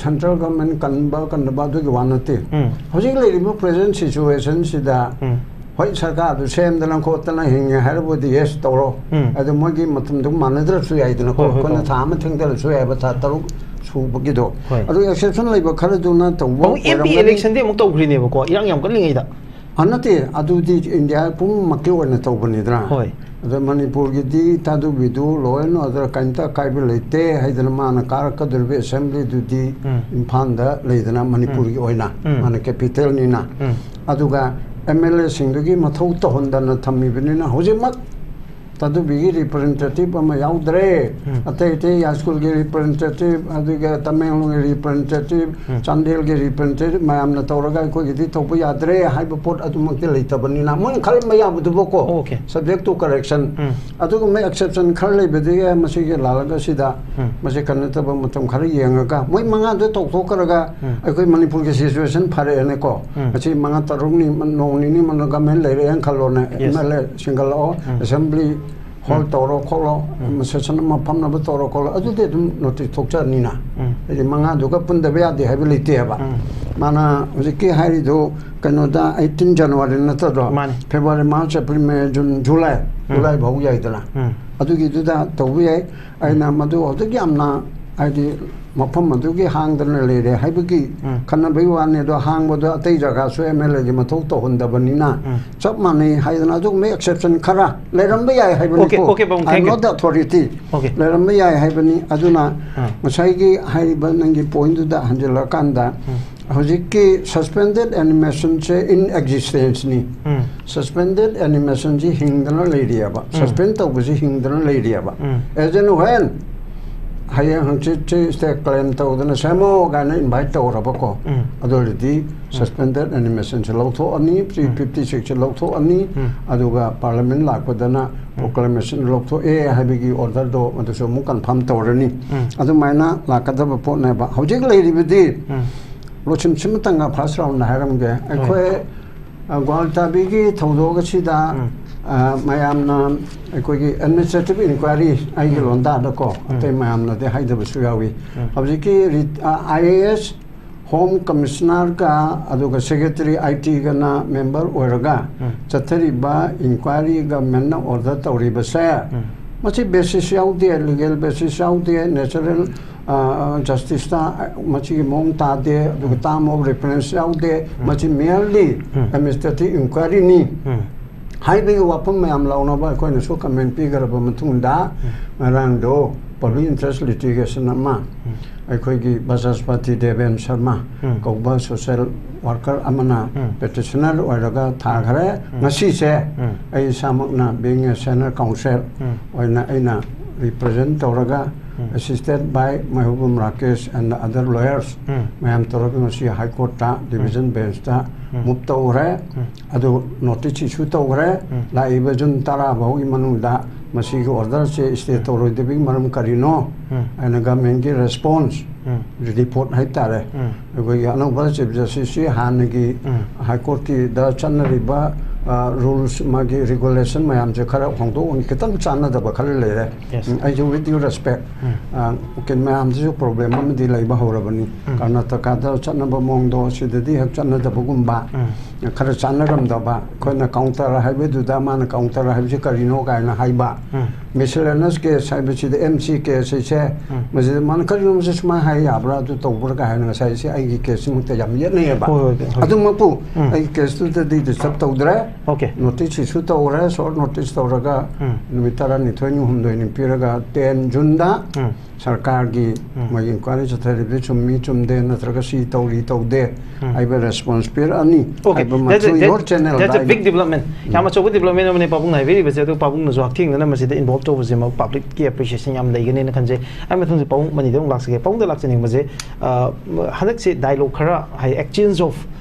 ꯁꯦꯟꯇ꯭ꯔꯦꯜ ꯒꯚꯔꯟꯃꯦꯟꯠ ꯀꯟꯕ ꯀꯟꯗꯕ ꯑꯗꯨꯒꯤ ꯋꯥ ꯅꯠꯇꯦ꯫ ꯎꯝ. ꯍꯧꯖꯤꯛ ꯂꯩꯔꯤꯕ ꯄ꯭ꯔꯦꯖꯦꯟꯠ ꯁꯤꯆꯨꯋꯦꯁꯟꯁꯤꯗ ꯎꯝ. ꯍꯣꯏ, ꯁꯔꯀꯥꯔꯗꯨ ꯁꯦꯝꯗꯅ ꯈꯣꯠꯇꯅ ꯍꯤꯡꯉꯦ ꯍꯥꯏꯔꯕꯨꯗꯤ ꯌꯦꯁ ꯇꯧꯔꯣ꯫ ꯎꯝ. ꯑꯗꯨ ꯃꯣꯏꯒꯤ ꯃꯇꯝꯗꯨ ꯃꯥꯟꯅꯗ꯭ꯔꯁꯨ ꯌꯥꯏꯗꯅꯀꯣ꯫ ꯍꯣꯏ, ꯍꯣꯏ, ꯑꯩꯈꯣꯏꯅ ꯍꯣꯏ. ꯊꯥ ꯑꯃ ꯊꯦꯡꯊꯔꯁꯨ ꯌꯥꯏꯕ, ꯊꯥ ꯇꯔꯨꯛ ꯁꯨꯕꯒꯤꯗꯣ꯫ ꯍꯣꯏ. ꯑꯗꯨ ꯑꯦꯛꯁꯦꯞꯁꯟ ꯂꯩꯕ ꯈꯔꯗꯨꯅ ꯇꯧꯕ ꯑꯃꯨꯛ ꯑꯦꯝ ꯄꯤ ꯑꯣꯏꯔꯝꯒꯅꯤ꯫ ꯏꯂꯦꯛꯁꯟꯗꯤ ꯑꯃꯨꯛ ꯇꯧꯈ꯭ꯔꯤꯅꯦꯕꯀꯣ, ꯏꯔꯥꯡ ꯌꯥꯝ ꯀꯜꯂꯤꯉꯩꯗ꯫ ꯑ, ꯅꯠꯇꯦ, ꯑꯗꯨꯗꯤ ꯏꯟꯗꯤꯌꯥ ꯄꯨꯝꯅꯃꯛꯀꯤ ꯑꯣꯏꯅ ꯇꯧꯕꯅꯤꯗꯅ꯫ ꯍꯣꯏ. ꯑꯗ ꯃꯅꯤꯄꯨꯔꯒꯤꯗꯤ ꯊꯥꯗꯨꯕꯤꯗꯨ ꯂꯣ ꯑꯦꯟ ꯑꯣꯔꯗꯔ ꯀꯔꯤꯝꯇ ꯑꯀꯥꯏꯕ ꯂꯩꯇꯦ ꯍꯥꯏꯗꯅ ꯃꯥꯅ ꯀꯥꯔꯛꯀꯗꯧꯔꯤꯕ ꯑꯦꯁꯦꯝꯕ꯭ꯂꯤꯗꯨꯗꯤ ꯎꯝ. ꯏꯝꯐꯥꯜꯗ ꯂꯩꯗꯅ ꯃꯅꯤꯄꯨꯔꯒꯤ ꯑꯣꯏꯅ ꯎꯝ. ꯃꯥꯅ ꯀꯦꯄꯤꯇꯦꯜꯅꯤꯅ ꯎꯝ. ꯑꯗꯨꯒ ꯑꯦꯝ ꯑꯦꯜ ꯑꯦꯁꯤꯡꯗꯨꯒꯤ ꯃꯊꯧ ꯇꯧꯍꯟꯗꯅ ꯊꯝꯃꯤꯕꯅꯤꯅ ꯍꯧꯖꯤꯛꯃꯛ ꯊꯥꯗꯨꯕꯤꯒꯤ ꯔꯤꯄ꯭ꯔꯖꯦꯟꯇꯦꯇꯤꯚ ꯑꯃ ꯌꯥꯎꯗ꯭ꯔꯦ ꯎꯝ. ꯑꯇꯩ ꯑꯇꯩ ꯍꯥꯏ ꯁ꯭ꯀꯨꯜꯒꯤ ꯔꯤꯄ꯭ꯔꯖꯦꯟꯇꯦꯇꯤꯚ ꯑꯗꯨꯒ ꯇꯃꯦꯡꯂꯣꯡꯒꯤ ꯔꯤꯄ꯭ꯔꯖꯦꯟꯇꯦꯇꯤꯚ ꯎꯝ. ꯆꯥꯟꯗꯦꯜꯒꯤ ꯔꯤꯄ꯭ꯔꯖꯦꯟꯇꯦꯇꯤꯚ ꯃꯌꯥꯝꯅ ꯇꯧꯔꯒ ꯑꯩꯈꯣꯏꯒꯤꯗꯤ ꯇꯧꯕ ꯌꯥꯗ꯭ꯔꯦ ꯍꯥꯏꯕ ꯄꯣꯠ ꯑꯗꯨꯃꯛꯇꯤ ꯂꯩꯇꯕꯅꯤꯅ ꯃꯣꯏꯅ ꯈꯜꯂꯝꯕ ꯌꯥꯕꯗꯨꯕꯀꯣ Okay. Subject to correction ꯎꯝ. ꯑꯗꯨꯒꯨꯝꯕ ꯑꯦꯛꯁꯦꯞꯁꯟ ꯈꯔ ꯂꯩꯕꯗꯒꯤ ꯃꯁꯤꯒꯤ ꯂꯥꯜꯂꯒ ꯁꯤꯗ ꯎꯝ. ꯃꯁꯤ ꯀꯩꯅꯣ ꯇꯧꯕ ꯃꯇꯝ ꯈꯔ ꯌꯦꯡꯉꯒ ꯃꯣꯏ ꯃꯉꯥꯗꯣ ꯇꯧꯊꯣꯛꯈ꯭ꯔꯒ ꯎꯝ. ꯑꯩꯈꯣꯏ ꯃꯅꯤꯄꯨꯔꯒꯤ ꯁꯤꯆꯨꯋꯦꯁꯟ ꯐꯔꯛꯑꯦꯅꯦꯀꯣ ꯎꯝ. ꯉꯁꯤ ꯃꯉꯥ ꯇꯔꯨꯛꯅꯤ ꯅꯣꯡ ꯅꯤꯅꯤ ꯃꯅꯨꯡꯗ ꯒꯃꯦꯟ ꯂꯩꯔꯛꯑꯦꯅ ꯈꯜꯂꯣꯅꯦ Yes. ꯑꯦꯝ ꯑꯦꯜ ꯑꯦ ꯁꯤꯡꯒꯠꯂꯛꯑꯣ ꯎꯝ. Assembly hall um. ꯇꯧꯔꯣ ꯈꯣꯠꯂꯣ ꯎꯝ. ꯁꯦꯁꯟ ꯑꯃ ꯐꯝꯅꯕ ꯇꯧꯔꯣ ꯈꯣꯠꯂꯣ ꯑꯗꯨꯗꯤ ꯑꯗꯨꯝ ꯅꯣꯇꯤꯁ ꯊꯣꯛꯆꯔꯅꯤꯅ ꯎꯝ. ꯍꯥꯏꯗꯤ ꯃꯉꯥꯗꯨꯒ ꯄꯨꯟꯗꯕ ꯌꯥꯗꯦ ꯍꯥꯏꯕ ꯂꯩꯇꯦꯕ ꯎꯝ. ꯃꯥꯅ ꯍꯧꯖꯤꯛꯀꯤ ꯍꯥꯏꯔꯤꯗꯣ ꯀꯩꯅꯣꯗ ꯑꯩꯠꯇꯤꯟ ꯖꯅꯋꯥꯔꯤ ꯅꯠꯇ꯭ꯔꯗꯣ ꯃꯥꯅꯤ. February March April May June July um. July ꯐꯥꯎ ꯌꯥꯏꯗꯅ ꯎꯝ. ꯑꯗꯨꯒꯤꯗꯨꯗ ꯇꯧꯕ ꯌꯥꯏ ꯑꯩꯅ ꯃꯗꯨ ꯍꯧꯖꯤꯛ ꯌꯥꯝꯅ ꯍꯥꯏꯗꯤ ꯃꯐꯝ ꯑꯗꯨꯒꯤ ꯍꯥꯡꯗꯅ ꯂꯩꯔꯦ ꯍꯥꯏꯕꯒꯤ ꯎꯝ. ꯈꯟꯅꯕꯒꯤ ꯋꯥꯅꯤ ꯑꯗꯣ ꯍꯥꯡꯕꯗꯣ ꯑꯇꯩ ꯖꯒꯥꯁꯨ ꯑꯦꯝ ꯑꯦꯜ ꯑꯦꯒꯤ ꯃꯊꯧ ꯇꯧꯍꯟꯗꯕꯅꯤꯅ ꯎꯝ. ꯆꯞ ꯃꯥꯟꯅꯩ ꯍꯥꯏꯗꯅ ꯑꯗꯨꯒꯨꯝꯕ ꯑꯦꯛꯁꯦꯞꯁꯟ ꯈꯔ ꯂꯩꯔꯝꯕ ꯌꯥꯏ ꯍꯥꯏꯕꯅꯤꯀꯣ Okay, okay, ꯄꯥꯕꯨꯡ, I am thank you. not the authority Okay. ꯂꯩꯔꯝꯕ ꯌꯥꯏ ꯍꯥꯏꯕꯅꯤ ꯑꯗꯨꯅ ꯎꯝ. ꯉꯁꯥꯏꯒꯤ ꯍꯥꯏꯔꯤꯕ ꯅꯪꯒꯤ ꯄꯣꯏꯟꯗꯨꯗ ꯍꯟꯖꯤꯜꯂꯀꯥꯟꯗ ꯎꯝ. ꯍꯧꯖꯤꯛꯀꯤ ꯁꯁꯄꯦꯟꯗꯦꯠ ꯑꯦꯅꯤꯃꯦꯁꯟꯁꯦ ꯏꯟ ꯑꯦꯛꯖꯤꯁꯇꯦꯟꯁꯅꯤ ꯎꯝ. ꯁꯁꯄꯦꯟꯗꯦꯠ ꯑꯦꯅꯤꯃꯦꯁꯟꯁꯤ ꯍꯤꯡꯗꯅ ꯂꯩꯔꯤꯑꯕ ꯎꯝ. ꯁꯁꯄꯦꯟ ꯇꯧꯕꯁꯤ ꯍꯤꯡꯗꯅ ꯂꯩꯔꯤꯑꯕ ꯎꯝ. As and when ꯍꯌꯦꯡ ꯍꯪꯆꯤꯠꯁꯤ ꯁ꯭ꯇꯦꯠ ꯀ꯭ꯂꯦꯝ ꯇꯧꯗꯅ ꯁꯦꯝꯃꯣ ꯀꯥꯏꯅ ꯏꯟꯚꯥꯏꯠ ꯇꯧꯔꯕꯀꯣ ꯎꯝ. ꯑꯗꯨ ꯑꯣꯏꯔꯗꯤ ꯁꯁꯄꯦꯟꯗꯦꯠ ꯑꯦꯅꯤꯃꯦꯁꯟꯁꯤ ꯂꯧꯊꯣꯛꯑꯅꯤ ꯊ꯭ꯔꯤ ꯐꯤꯐꯇꯤ ꯁꯤꯛꯁꯁꯤ ꯂꯧꯊꯣꯛꯑꯅꯤ ꯎꯝ. ꯑꯗꯨꯒ ꯄꯥꯔꯂꯤꯌꯥꯃꯦꯟ ꯂꯥꯛꯄꯗꯅ ꯄ꯭ꯔꯣꯀ꯭ꯂꯥꯃꯦꯁꯟ ꯂꯧꯊꯣꯛꯑꯦ ꯍꯥꯏꯕꯒꯤ ꯑꯣꯔꯗꯔꯗꯣ ꯃꯗꯨꯁꯨ ꯑꯃꯨꯛ ꯀꯟꯐꯥꯔꯝ ꯇꯧꯔꯅꯤ ꯎꯝ. ꯑꯗꯨꯃꯥꯏꯅ ꯂꯥꯛꯀꯗꯕ ꯄꯣꯠꯅꯦꯕ ꯍꯧꯖꯤꯛ ꯂꯩꯔꯤꯕꯗꯤ ꯎꯝ. ꯂꯣꯁꯤꯟꯁꯤꯃꯇꯪꯒ ꯐꯥꯔꯁ ꯔꯥꯎꯟꯗ ꯍꯥꯏꯔꯝꯒꯦ ꯑꯩꯈꯣꯏ ꯑ, ꯒ꯭ꯋꯥꯜꯇꯥꯕꯤꯒꯤ ꯊꯧꯗꯣꯛ ꯑꯁꯤꯗ ꯎꯝ. ꯑ, ꯃꯌꯥꯝꯅ ꯑꯩꯈꯣꯏꯒꯤ ꯑꯦꯗꯃꯤꯅꯤꯁꯇ꯭ꯔꯦꯇꯤꯚ ꯏꯟꯀ꯭ꯋꯥꯏꯔꯤ ꯑꯩꯒꯤ ꯎꯝ. ꯂꯣꯟꯗꯥꯗꯀꯣ ꯎꯝ. ꯑꯇꯩ ꯃꯌꯥꯝꯅꯗꯤ ꯍꯥꯏꯗꯕꯁꯨ ꯌꯥꯎꯏ ꯎꯝ. ꯍꯧꯖꯤꯛꯀꯤ ꯑꯥꯏ ꯑꯦ ꯑꯦꯁ ꯍꯣꯝ ꯀꯃꯤꯁꯅꯔꯒ ꯑꯗꯨꯒ ꯁꯦꯀ꯭ꯔꯦꯇꯔꯤ ꯑꯥꯏ ꯇꯤꯒꯅ ꯃꯦꯝꯕꯔ ꯑꯣꯏꯔꯒ ꯎꯝ. ꯆꯠꯊꯔꯤꯕ ꯏꯟꯀ꯭ꯋꯥꯏꯔꯤ ꯒꯃꯦꯟꯅ ꯑꯣꯔꯗꯔ ꯇꯧꯔꯤꯕꯁꯦ ꯎꯝ. ꯃꯁꯤ ꯕꯦꯁꯤꯁ ꯌꯥꯎꯗꯦ ꯂꯤꯒꯦꯜ ꯕꯦꯁꯤꯁ ꯌꯥꯎꯗꯦ ꯅꯦꯆꯔꯦꯜ ꯖꯁꯇꯤꯁꯇ ꯃꯁꯤꯒꯤ ꯃꯑꯣꯡ ꯇꯥꯗꯦ ꯑꯗꯨꯒ ꯇꯥꯝ ꯑꯣꯐ ꯔꯤꯐꯔꯦꯟꯁ ꯌꯥꯎꯗꯦ ꯃꯁꯤ ꯃꯤꯌꯔꯂꯤ ꯎꯝ. ꯑꯦꯗꯃꯤꯅꯤꯁꯇ꯭ꯔꯦꯇꯤꯚ ꯏꯟꯀ꯭ꯋꯥꯏꯔꯤꯅꯤ ꯎꯝ. ꯍꯥꯏꯕꯒꯤ ꯋꯥꯐꯝ ꯃꯌꯥꯝ ꯂꯥꯎꯅꯕ ꯑꯩꯈꯣꯏꯅꯁꯨ ꯀꯃꯦꯟ ꯄꯤꯈ꯭ꯔꯕ ꯃꯇꯨꯡꯗ, ꯉꯔꯥꯡꯗꯣ ꯄꯕ꯭ꯂꯤꯛ ꯏꯟꯇꯔꯦꯁ ꯂꯤꯇꯤꯒꯦꯁꯟ ꯑꯃ ꯑꯩꯈꯣꯏꯒꯤ ꯕꯆꯁꯄꯇꯤ ꯗꯦꯕꯦꯟ ꯁꯔꯃ ꯎꯝ꯫ ꯀꯧꯕ ꯁꯣꯁꯦꯜ ꯋꯥꯔꯀꯔ ꯑꯃꯅ ꯎꯝ꯫ ꯄꯦꯇꯤꯁꯅꯔ ꯑꯣꯏꯔꯒ ꯊꯥꯈ꯭ꯔꯦ꯫ ꯎꯝ꯫ ꯉꯁꯤꯁꯦ ꯎꯝ꯫ ꯑꯩ ꯏꯁꯥꯃꯛꯅ being a senior counsel ꯎꯝ꯫ ꯑꯣꯏꯅ ꯑꯩꯅ ꯔꯤꯄ꯭ꯔꯖꯦꯟ ꯇꯧꯔꯒ, ꯎꯝ꯫ Assisted by ꯃꯩꯍꯧꯕꯝ Rakesh and other lawyers ꯎꯝ꯫ ꯃꯌꯥꯝ ꯇꯧꯔꯒ ꯉꯁꯤ ꯍꯥꯏ ꯀꯣꯔꯠꯇ ꯗꯤꯚꯤꯖꯟ ꯕꯦꯟꯁꯇ ꯎꯝ꯫ ꯃꯨꯚ ꯇꯧꯈ꯭ꯔꯦ꯫ ꯎꯝ꯫ ꯑꯗꯨ ꯅꯣꯇꯤꯁ ꯏꯁꯨ ꯇꯧꯈ꯭ꯔꯦ꯫ ꯎꯝ꯫ ꯂꯥꯛꯏꯕ ꯖꯨꯟ ꯇꯔꯥ ꯐꯥꯎꯒꯤ ꯃꯅꯨꯡꯗ ꯃꯁꯤꯒꯤ ꯑꯣꯔꯗꯔꯁꯦ ꯁ꯭ꯇꯦ ꯎꯝ꯫ ꯇꯧꯔꯣꯏꯗꯕꯒꯤ ꯃꯔꯝ ꯀꯔꯤꯅꯣ ꯎꯝ꯫ ꯍꯥꯏꯅ ꯒꯚꯔꯟꯃꯦꯟꯒꯤ ꯔꯦꯁꯄꯣꯟꯁ ꯎꯝ꯫ ꯔꯤꯄꯣꯔꯠ ꯍꯥꯏꯇꯥꯔꯦ꯫ ꯎꯝ꯫ ꯑꯩꯈꯣꯏꯒꯤ ꯑꯅꯧꯕ ꯆꯤꯐ ꯖꯁꯇꯤꯁꯁꯤ ꯍꯥꯟꯅꯒꯤ ꯎꯝ꯫ ꯍꯥꯏ ꯀꯣꯔꯠꯀꯤꯗ ꯆꯠꯅꯔꯤꯕ, ꯑ, ꯔꯨꯜꯁ, ꯃꯥꯒꯤ ꯔꯤꯒꯨꯂꯦꯁꯟ ꯃꯌꯥꯝꯁꯦ ꯈꯔ ꯍꯣꯡꯗꯣꯛ ꯍꯣꯡ-, ꯈꯤꯇꯪ ꯆꯥꯟꯅꯗꯕ ꯈꯔ ꯂꯩꯔꯦ꯫ Yes꯫ ꯎꯝ, ꯑꯩꯁꯨ with due respect, ꯎꯝ꯫ ꯑ, ꯎꯀꯤꯜ ꯃꯌꯥꯝꯗꯁꯨ ꯄ꯭ꯔꯣꯕ꯭ꯂꯦꯝ ꯑꯃꯗꯤ ꯂꯩꯕ ꯍꯧꯔꯕꯅꯤ꯫ ꯎꯝ꯫ ꯀꯔꯅꯥꯇꯀꯥꯗ ꯆꯠꯅꯕ ꯃꯑꯣꯡꯗꯣ ꯁꯤꯗꯗꯤ ꯍꯦꯛ ꯆꯠꯅꯗꯕꯒꯨꯝꯕ, ꯎꯝ꯫ ꯈꯔ ꯆꯥꯟꯅꯔꯝꯗꯕ, ꯑꯩꯈꯣꯏꯅ ꯀꯥꯎꯟꯇꯔ ꯍꯥꯏꯕꯗꯨꯗ ꯃꯥꯅ ꯀꯥꯎꯟꯇꯔ ꯍꯥꯏꯕꯁꯤ ꯀꯔꯤꯅꯣ ꯀꯥꯏꯅ ꯍꯥꯏꯕ, ꯎꯝ꯫ ꯃꯤꯁꯦꯂꯦꯅꯁ ꯀꯦꯁ ꯍꯥꯏꯕꯁꯤꯗ ꯑꯦꯝ ꯁꯤ ꯀꯦꯁ ꯍꯥꯏꯁꯦ, ꯎꯝ꯫ ꯃꯁꯤꯗ ꯃꯥꯅ ꯀꯔꯤꯅꯣ ꯃꯁꯤ ꯁꯨꯃꯥꯏꯅ ꯍꯥꯏ ꯌꯥꯕ꯭ꯔꯥ, ꯑꯗꯨ ꯇꯧꯕ꯭ꯔꯥ ꯀꯥꯏꯅ ꯉꯁꯥꯏꯁꯦ ꯑꯩꯒꯤ ꯀꯦꯁꯁꯤꯃꯛꯇ ꯌꯥꯝ ꯌꯦꯠꯅꯩꯌꯦꯕ꯫ ꯍꯣꯏ, ꯍꯣꯏ, ꯍꯣꯏ꯫ ꯑꯗꯨꯃꯛꯄꯨ ꯎꯝ꯫ ꯑꯩꯒꯤ ꯀꯦꯁꯇꯨꯗꯗꯤ ꯗꯤꯁꯇꯔꯕ ꯇꯧꯗ꯭ꯔꯦ꯫ ꯑꯣꯀꯦ꯫ ꯅꯣꯇꯤꯁ ꯏꯁꯨ ꯇꯧꯈ꯭ꯔꯦ, ꯁꯣꯔꯠ ꯅꯣꯇꯤꯁ ꯇꯧꯔꯒ ꯎꯝ꯫ ꯅꯨꯃꯤꯠ ꯇꯔꯥꯅꯤꯊꯣꯏꯅꯤ ꯍꯨꯝꯗꯣꯏꯅꯤ ꯄꯤꯔꯒ ꯇꯦꯟ ꯖꯨꯟꯗ ꯎꯝ꯫ ꯁꯔꯀꯥꯔꯒꯤ ꯎꯝ꯫ ꯃꯣꯏꯒꯤ ꯏꯟꯀ꯭ꯋꯥꯏꯔꯤ ꯆꯠꯊꯔꯤꯕꯗꯨ ꯆꯨꯝꯃꯤ ꯆꯨꯝꯗꯦ ꯅꯠꯇ꯭ꯔꯒ ꯁꯤ ꯇꯧꯔꯤ ꯇꯧꯗꯦ ꯎꯝ꯫ ꯍꯥꯏꯕ ꯔꯦꯁꯄꯣꯟꯁ ꯄꯤꯔꯛꯑꯅꯤ Okay, ꯍꯥꯏꯕ that's a, ꯃꯊꯧ your channel that, that's a line big development. ꯎꯝ꯫ ꯌꯥꯝ ꯑꯆꯧꯕ ꯗꯤꯕ꯭ꯂꯞꯃꯦꯟ ꯑꯃꯅꯦ ꯄꯥꯕꯨꯡꯅ ꯍꯥꯏꯕꯤꯔꯤꯕꯁꯦ꯫ ꯑꯗꯨ ꯄꯥꯕꯨꯡꯅꯁꯨ ꯍꯛꯊꯦꯡꯅꯅ ꯃꯁꯤꯗ ꯏꯟꯚꯣꯜꯕ ꯇꯧꯕꯁꯤꯃ ꯄꯕ꯭ꯂꯤꯛꯀꯤ ꯑꯦꯄ꯭ꯔꯤꯁꯤꯌꯦꯁꯟ ꯌꯥꯝ ꯂꯩꯒꯅꯦꯅ ꯈꯟꯖꯩ꯫ ꯑꯩ ꯃꯊꯪꯁꯦ ꯄꯥꯕꯨꯡ ꯃꯅꯤꯗ ꯑꯃꯨꯛ ꯂꯥꯛꯆꯒꯦ꯫ ꯄꯥꯕꯨꯡꯗ ꯂꯥꯛꯆꯅꯤꯡꯕꯁꯦ, ꯑ, ꯍꯟꯗꯛꯁꯦ ꯗꯥꯏꯂꯣꯒ ꯈꯔ ꯍꯥꯏ, exchange of,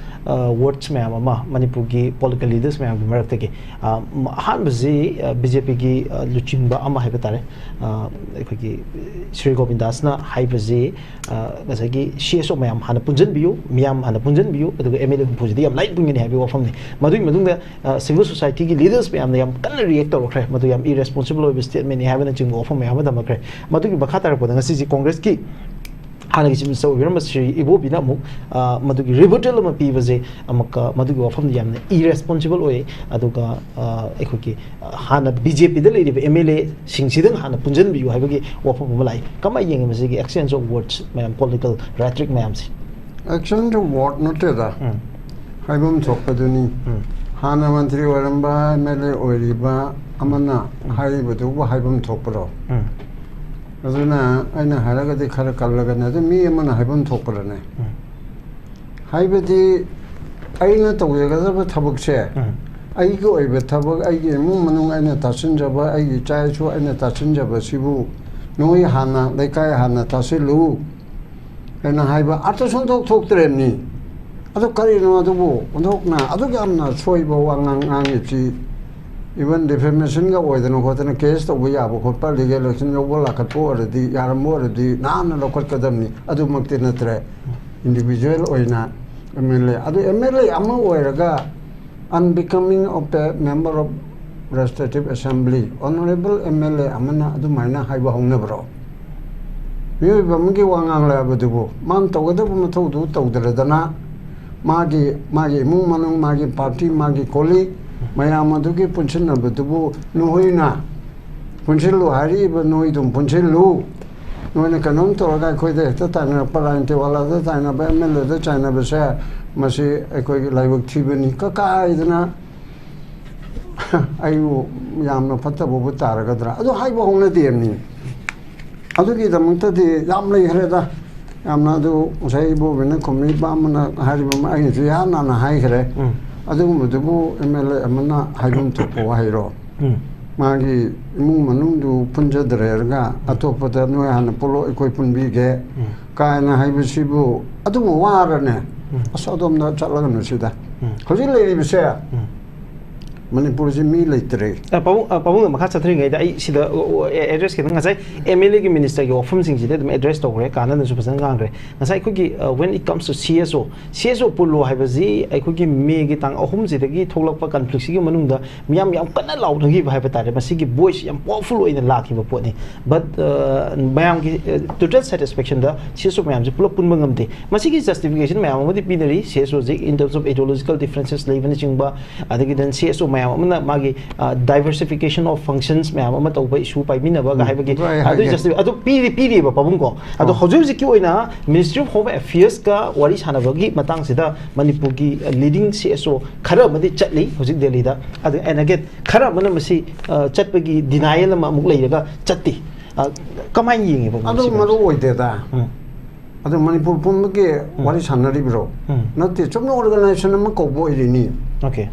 ꯑ, words ꯃꯌꯥꯝ ꯑꯃ ꯃꯅꯤꯄꯨꯔꯒꯤ ꯄꯣꯂꯤꯇꯤꯀꯦꯜ ꯂꯤꯗꯔꯁ ꯃꯌꯥꯝꯒꯤ ꯃꯔꯛꯇꯒꯤ, ꯑ, ꯃ-, ꯑꯍꯥꯟꯕꯁꯤ, ꯑ, ꯕꯤ ꯖꯦ ꯄꯤꯒꯤ, ꯑ, ꯂꯨꯆꯤꯡꯕ ꯑꯃ ꯍꯥꯏꯕ ꯇꯥꯔꯦ, ꯑ, ꯑꯩꯈꯣꯏꯒꯤ ꯁ꯭ꯔꯤ ꯒꯣꯕꯤꯟꯗꯥꯁꯅ ꯍꯥꯏꯕꯁꯤ, ꯑ, ꯉꯁꯥꯏꯒꯤ ꯁꯤ ꯑꯦꯁ ꯑꯣ ꯃꯌꯥꯝ ꯍꯥꯟꯅ ꯄꯨꯟꯁꯤꯟꯕꯤꯌꯨ, ꯃꯤꯌꯥꯝ ꯍꯥꯟꯅ ꯄꯨꯟꯁꯤꯟꯕꯤꯌꯨ, ꯑꯗꯨꯒ ꯑꯦꯝ ꯑꯦꯜ ꯑꯦ ꯍꯨꯝꯐꯨꯁꯤꯗꯤ ꯌꯥꯝ ꯂꯥꯏꯠ ꯄꯨꯟꯒꯅꯤ ꯍꯥꯏꯕꯒꯤ ꯋꯥꯐꯝꯅꯤ꯫ ꯃꯗꯨꯒꯤ ꯃꯇꯨꯡꯗ, ꯑ, ꯁꯤꯚꯤꯜ ꯁꯣꯁꯥꯏꯇꯤꯒꯤ ꯂꯤꯗꯔꯁ ꯃꯌꯥꯝꯅ ꯌꯥꯝ ꯀꯟꯅ ꯔꯤꯌꯦꯛ ꯇꯧꯔꯛꯈ꯭ꯔꯦ, ꯃꯗꯨ ꯌꯥꯝ ꯏꯔꯦꯁꯄꯣꯟꯁꯤꯕꯜ ꯑꯣꯏꯕ ꯁ꯭ꯇꯦꯠꯃꯦꯟꯅꯤ ꯍꯥꯏꯕꯅꯆꯤꯡꯕ ꯋꯥꯐꯝ ꯃꯌꯥꯝ ꯑꯃ ꯊꯝꯃꯛꯈ꯭ꯔꯦ꯫ ꯃꯗꯨꯒꯤ ꯃꯈꯥ ꯇꯥꯔꯛꯄꯗ ꯉꯁꯤꯁꯤ ꯀꯣꯡꯒ꯭ꯔꯦꯁꯀꯤ ꯍꯥꯟꯅꯒꯤ ꯆꯤꯐ ꯃꯤꯅꯤꯁꯇꯔ ꯑꯣꯏꯕꯤꯔꯝꯕ ꯁ꯭ꯔꯤ ꯏꯕꯣꯕꯤꯅ ꯑꯃꯨꯛ, ꯑ, ꯃꯗꯨꯒꯤ ꯔꯤꯕꯇꯦꯜ ꯑꯃ ꯄꯤꯕꯁꯦ ꯑꯃꯨꯛꯀ ꯃꯗꯨꯒꯤ ꯋꯥꯐꯝꯗꯤ ꯌꯥꯝꯅ ꯏꯔꯦꯁꯄꯣꯟꯁꯤꯕꯜ ꯑꯣꯏ꯫ ꯑꯗꯨꯒ, ꯑ, ꯑꯩꯈꯣꯏꯒꯤ, ꯑ, ꯍꯥꯟꯅ ꯕꯤ ꯖꯦ ꯄꯤꯗ ꯂꯩꯔꯤꯕ ꯑꯦꯝ ꯑꯦꯜ ꯑꯦꯁꯤꯡꯁꯤꯗꯪ ꯍꯥꯟꯅ ꯄꯨꯟꯁꯤꯟꯕꯤꯌꯨ ꯍꯥꯏꯕꯒꯤ ꯋꯥꯐꯝ ꯑꯃ ꯂꯥꯛꯏ꯫ ꯀꯃꯥꯏꯅ ꯌꯦꯡꯉꯤ ꯃꯁꯤꯒꯤ exchange of words ꯃꯌꯥꯝ, ꯄꯣꯂꯤꯇꯤꯀꯦꯜ ꯔꯦꯇ꯭ꯔꯤꯛ ꯃꯌꯥꯝꯁꯤ? Exchange of word ꯅꯠꯇꯦꯗ꯫ ꯎꯝ꯫ ꯍꯥꯏꯐꯝ ꯊꯣꯛꯄꯗꯨꯅꯤ꯫ ꯎꯝ꯫ ꯍꯥꯟꯅ ꯃꯟꯇ꯭ꯔꯤ ꯑꯣꯏꯔꯝꯕ ꯑꯦꯝ ꯑꯦꯜ ꯑꯦ ꯑꯣꯏꯔꯤꯕ ꯑꯃꯅ ꯍꯥꯏꯔꯤꯕꯗꯨꯕꯨ ꯍꯥꯏꯐꯝ ꯊꯣꯛꯄ꯭ꯔꯣ? ꯎꯝ. ꯑꯗꯨꯅ ꯑꯩꯅ ꯍꯥꯏꯔꯒꯗꯤ ꯈꯔ ꯀꯜꯂꯒꯅꯤ, ꯑꯗꯨ ꯃꯤ ꯑꯃꯅ ꯍꯥꯏꯐꯝ ꯊꯣꯛꯄ꯭ꯔꯅꯦ? ꯎꯝ. ꯍꯥꯏꯕꯗꯤ ꯑꯩꯅ ꯇꯧꯖꯒꯗꯕ ꯊꯕꯛꯁꯦ, ꯎꯝ. ꯑꯩꯒꯤ ꯑꯣꯏꯕ ꯊꯕꯛ, ꯑꯩꯒꯤ ꯏꯃꯨꯡ ꯃꯅꯨꯡ ꯑꯩꯅ ꯇꯥꯁꯤꯟꯖꯕ, ꯑꯩꯒꯤ ꯏꯆꯥ ꯏꯁꯨ ꯑꯩꯅ ꯇꯥꯁꯤꯟꯖꯕꯁꯤꯕꯨ ꯅꯣꯏ ꯍꯥꯟꯅ, ꯂꯩꯀꯥꯏ ꯍꯥꯟꯅ ꯇꯥꯁꯤꯜꯂꯨ ꯍꯥꯏꯅ ꯍꯥꯏꯕ ꯑꯥꯔꯊ ꯁꯨꯡꯊꯣꯛ ꯊꯣꯛꯇ꯭ꯔꯦꯕꯅꯤ꯫ ꯑꯗꯨ ꯀꯔꯤꯅꯣ ꯑꯗꯨꯕꯨ ꯑꯣꯟꯊꯣꯛꯅ ꯑꯗꯨꯛ ꯌꯥꯝꯅ ꯁꯣꯏꯕ ꯋꯥꯉꯥꯡ ꯉꯥꯡꯉꯤꯕꯁꯤ? Even defamationꯒ ꯑꯣꯏꯗꯅ ꯈꯣꯠꯇꯅ case ꯇꯧꯕ ꯌꯥꯕ ꯈꯣꯠꯄ, legal action ꯂꯧꯕ ꯂꯥꯛꯈꯠꯄ ꯑꯣꯏꯔꯗꯤ, ꯌꯥꯔꯝꯕ ꯑꯣꯏꯔꯗꯤ ꯅꯍꯥꯟꯅ ꯂꯧꯈꯠꯀꯗꯕꯅꯤ꯫ ꯑꯗꯨꯃꯛꯇꯤ ꯅꯠꯇ꯭ꯔꯦ꯫ Individual ꯑꯣꯏꯅ ꯑꯦꯝ ꯑꯦꯜ ꯑꯦ, ꯑꯗꯨ ꯑꯦꯝ ꯑꯦꯜ ꯑꯦ ꯑꯃ ꯑꯣꯏꯔꯒ unbecoming of a member of Legislative Assembly, honourable M L ꯑꯦ ꯑꯃꯅ ꯑꯗꯨꯃꯥꯏꯅ ꯍꯥꯏꯕ ꯍꯧꯅꯕ꯭ꯔꯣ? ꯃꯤꯑꯣꯏꯕ ꯑꯃꯒꯤ ꯋꯥ ꯉꯥꯡꯂꯛꯑꯕꯗꯨꯕꯨ ꯃꯥꯅ ꯇꯧꯒꯗꯕ ꯃꯊꯧꯗꯨ ꯇꯧꯗ꯭ꯔꯗꯅ, ꯃꯥꯒꯤ, ꯃꯥꯒꯤ ꯏꯃꯨꯡ ꯃꯅꯨꯡ, ꯃꯥꯒꯤ party, ꯃꯥꯒꯤ colleague ꯃꯌꯥꯝ ꯑꯗꯨꯒꯤ ꯄꯨꯟꯁꯤꯟꯅꯕꯗꯨꯕꯨ ꯅꯈꯣꯏꯅ ꯄꯨꯟꯁꯤꯜꯂꯨ ꯍꯥꯏꯔꯛꯏꯕ, ꯅꯣꯏꯗꯨꯝ ꯄꯨꯟꯁꯤꯜꯂꯨ꯫ ꯅꯣꯏꯅ ꯀꯩꯅꯣꯝ ꯇꯧꯔꯒ ꯑꯩꯈꯣꯏꯗ ꯍꯦꯛꯇ ꯇꯥꯏꯅꯔꯛꯄ, ꯂꯥꯏꯅꯤꯡꯊꯧ ꯋꯥꯂꯥꯗ ꯇꯥꯏꯅꯕ, ꯑꯦꯝ ꯑꯦꯜ ꯑꯦꯗ ꯆꯥꯏꯅꯕꯁꯦ, ꯃꯁꯤ ꯑꯩꯈꯣꯏꯒꯤ ꯂꯥꯏꯕꯛ ꯊꯤꯕꯅꯤ꯫ ꯀꯀꯥꯏꯗꯅ ꯑꯩꯕꯨ ꯌꯥꯝꯅ ꯐꯠꯇꯕꯕꯨ ꯇꯥꯔꯒꯗ꯭ꯔꯥ? ꯑꯗꯨ ꯍꯥꯏꯕ ꯍꯧꯅꯗꯦꯕꯅꯤ꯫ ꯑꯗꯨꯒꯤꯗꯃꯛꯇꯗꯤ ꯌꯥꯝ ꯂꯩꯈ꯭ꯔꯦꯗ꯫ ꯌꯥꯝꯅ ꯑꯗꯨ ꯉꯁꯥꯏ ꯏꯕꯣꯕꯤꯅ ꯈꯨꯝꯃꯤꯕ ꯑꯃꯅ ꯍꯥꯏꯔꯤꯕ ꯑꯃ, ꯑꯩꯅꯁꯨ ꯏꯍꯥꯟ ꯍꯥꯟꯅ ꯍꯥꯏꯈ꯭ꯔꯦ꯫ ꯎꯝ. ꯑꯗꯨꯒꯨꯝꯕꯗꯨꯕꯨ ꯑꯦꯝ ꯑꯦꯜ ꯑꯦ ꯑꯃꯅ ꯍꯥꯏꯐꯝ ꯊꯣꯛꯄ ꯋꯥꯍꯩꯔꯣ? ꯎꯝ. ꯃꯥꯒꯤ ꯏꯃꯨꯡ ꯃꯅꯨꯡꯗꯨ ꯄꯨꯟꯖꯗ꯭ꯔꯦꯔꯒ ꯑꯇꯣꯞꯄꯗ ꯅꯣꯏ ꯍꯥꯟꯅ ꯄꯨꯜꯂꯣ, ꯑꯩꯈꯣꯏ ꯄꯨꯟꯕꯤꯒꯦ ꯎꯝ. ꯀꯥꯏꯅ ꯍꯥꯏꯕꯁꯤꯕꯨ, ꯑꯗꯨꯕꯨ ꯋꯥꯔꯅꯦ? ꯎꯝ. ꯑꯁ, ꯑꯗꯣꯝꯗ ꯆꯠꯂꯒꯅꯨ ꯁꯤꯗ꯫ ꯎꯝ. ꯍꯧꯖꯤꯛ ꯂꯩꯔꯤꯕꯁꯦ ꯎꯝ. ꯃꯅꯤꯄꯨꯔꯁꯤ ꯃꯤ ꯂꯩꯇ꯭ꯔꯦ꯫ ꯑ, ꯄꯥꯕꯨꯡ, ꯑ, ꯄꯥꯕꯨꯡꯅ ꯃꯈꯥ ꯆꯠꯊꯔꯤꯉꯩꯗ ꯑꯩ ꯁꯤꯗ, ꯑꯣ, ꯑꯣ, ꯑꯦ-, address ꯈꯤꯇꯪ, ꯉꯁꯥꯏ ꯑꯦꯝ ꯑꯦꯜ ꯑꯦꯒꯤ ꯃꯤꯅꯤꯁꯇꯔꯒꯤ ꯋꯥꯐꯝꯁꯤꯡꯁꯤꯗꯤ ꯑꯗꯨꯝ address ꯇꯧꯈ꯭ꯔꯦ, ꯀꯥꯟꯅꯅꯁꯨ ꯐꯖꯅ ꯉꯥꯡꯈ꯭ꯔꯦ꯫ ꯉꯁꯥꯏ ꯑꯩꯈꯣꯏꯒꯤ, ꯑ, when it comes to C S O, C S O ꯄꯨꯜꯂꯣ ꯍꯥꯏꯕꯁꯤ ꯑꯩꯈꯣꯏꯒꯤ ꯃꯦꯒꯤ ꯇꯥꯡ ꯑꯍꯨꯝꯁꯤꯗꯒꯤ ꯊꯣꯛꯂꯛꯄ conflictꯁꯤꯒꯤ ꯃꯅꯨꯡꯗ ꯃꯤꯌꯥꯝ ꯌꯥꯝ ꯀꯟꯅ ꯂꯥꯎꯅꯈꯤꯕ ꯍꯥꯏꯕ ꯇꯥꯔꯦ, ꯃꯁꯤꯒꯤ voice ꯌꯥꯝ powerful ꯑꯣꯏꯅ ꯂꯥꯛꯈꯤꯕ ꯄꯣꯠꯅꯤ꯫ But, ꯑ, ꯃꯌꯥꯝꯒꯤ, ꯑ, total satisfactionꯗ C S O ꯃꯌꯥꯝꯁꯦ ꯄꯨꯂꯞ ꯄꯨꯟꯕ ꯉꯝꯗꯦ꯫ ꯃꯁꯤꯒꯤ justification ꯃꯌꯥꯝ ꯑꯃꯗꯤ ꯄꯤꯅꯔꯤ, C S Oꯁꯦ in terms of ideological differences ꯂꯩꯕꯅꯆꯤꯡꯕ, ꯑꯗꯒꯤ then C S O ꯃꯌꯥꯝ ꯃꯌꯥꯝ ꯑꯃꯅ ꯃꯥꯒꯤ diversification of functions ꯃꯌꯥꯝ ꯑꯃ ꯇꯧꯕ issue ꯄꯥꯏꯃꯤꯟꯅꯕꯒ ꯍꯥꯏꯕꯒꯤ ꯑꯗꯨ ꯑꯩ ꯑꯗꯨꯒꯤ ꯍꯥꯏꯒꯦ꯫ Justice ꯑꯗꯨ ꯄꯤꯔꯤ ꯄꯤꯔꯤꯕ ꯄꯥꯕꯨꯡ ꯀꯣ꯫ ꯑꯗꯣ ꯑꯣ꯫ ꯍꯧꯖꯤꯛ ꯍꯧꯖꯤꯛꯀꯤ ꯑꯣꯏꯅ Ministry of Home Affairsꯀ ꯋꯥꯔꯤ ꯁꯥꯟꯅꯕꯒꯤ ꯃꯇꯥꯡꯁꯤꯗ ꯃꯅꯤꯄꯨꯔꯒꯤ leading C S O ꯈꯔ ꯑꯃꯗꯤ ꯆꯠꯂꯤ ꯍꯧꯖꯤꯛ ꯗꯦꯜꯂꯤꯗ꯫ ꯑꯗꯨ and again ꯈꯔ ꯑꯃꯅ ꯃꯁꯤ ꯑ, ꯆꯠꯄꯒꯤ denial ꯑꯃ ꯑꯃꯨꯛ ꯂꯩꯔꯒ ꯆꯠꯇꯦ꯫ ꯑ, ꯀꯃꯥꯏꯅ ꯌꯦꯡꯉꯦꯕ ꯑꯗꯨ ꯃꯁꯤ? ꯃꯔꯨ ꯑꯣꯏꯗꯦꯗ꯫ ꯎꯝ. ꯑꯗꯨ ꯃꯅꯤꯄꯨꯔ ꯄꯨꯝꯕꯒꯤ ꯋꯥꯔꯤ ꯁꯥꯟꯅꯔꯤꯕ꯭ꯔꯣ? ꯎꯝ. ꯅꯠꯇꯦ, ꯆꯨꯝꯅ organization ꯑꯃ ꯀꯧꯕ ꯑꯣꯏꯔꯤꯅꯤ꯫ Okay.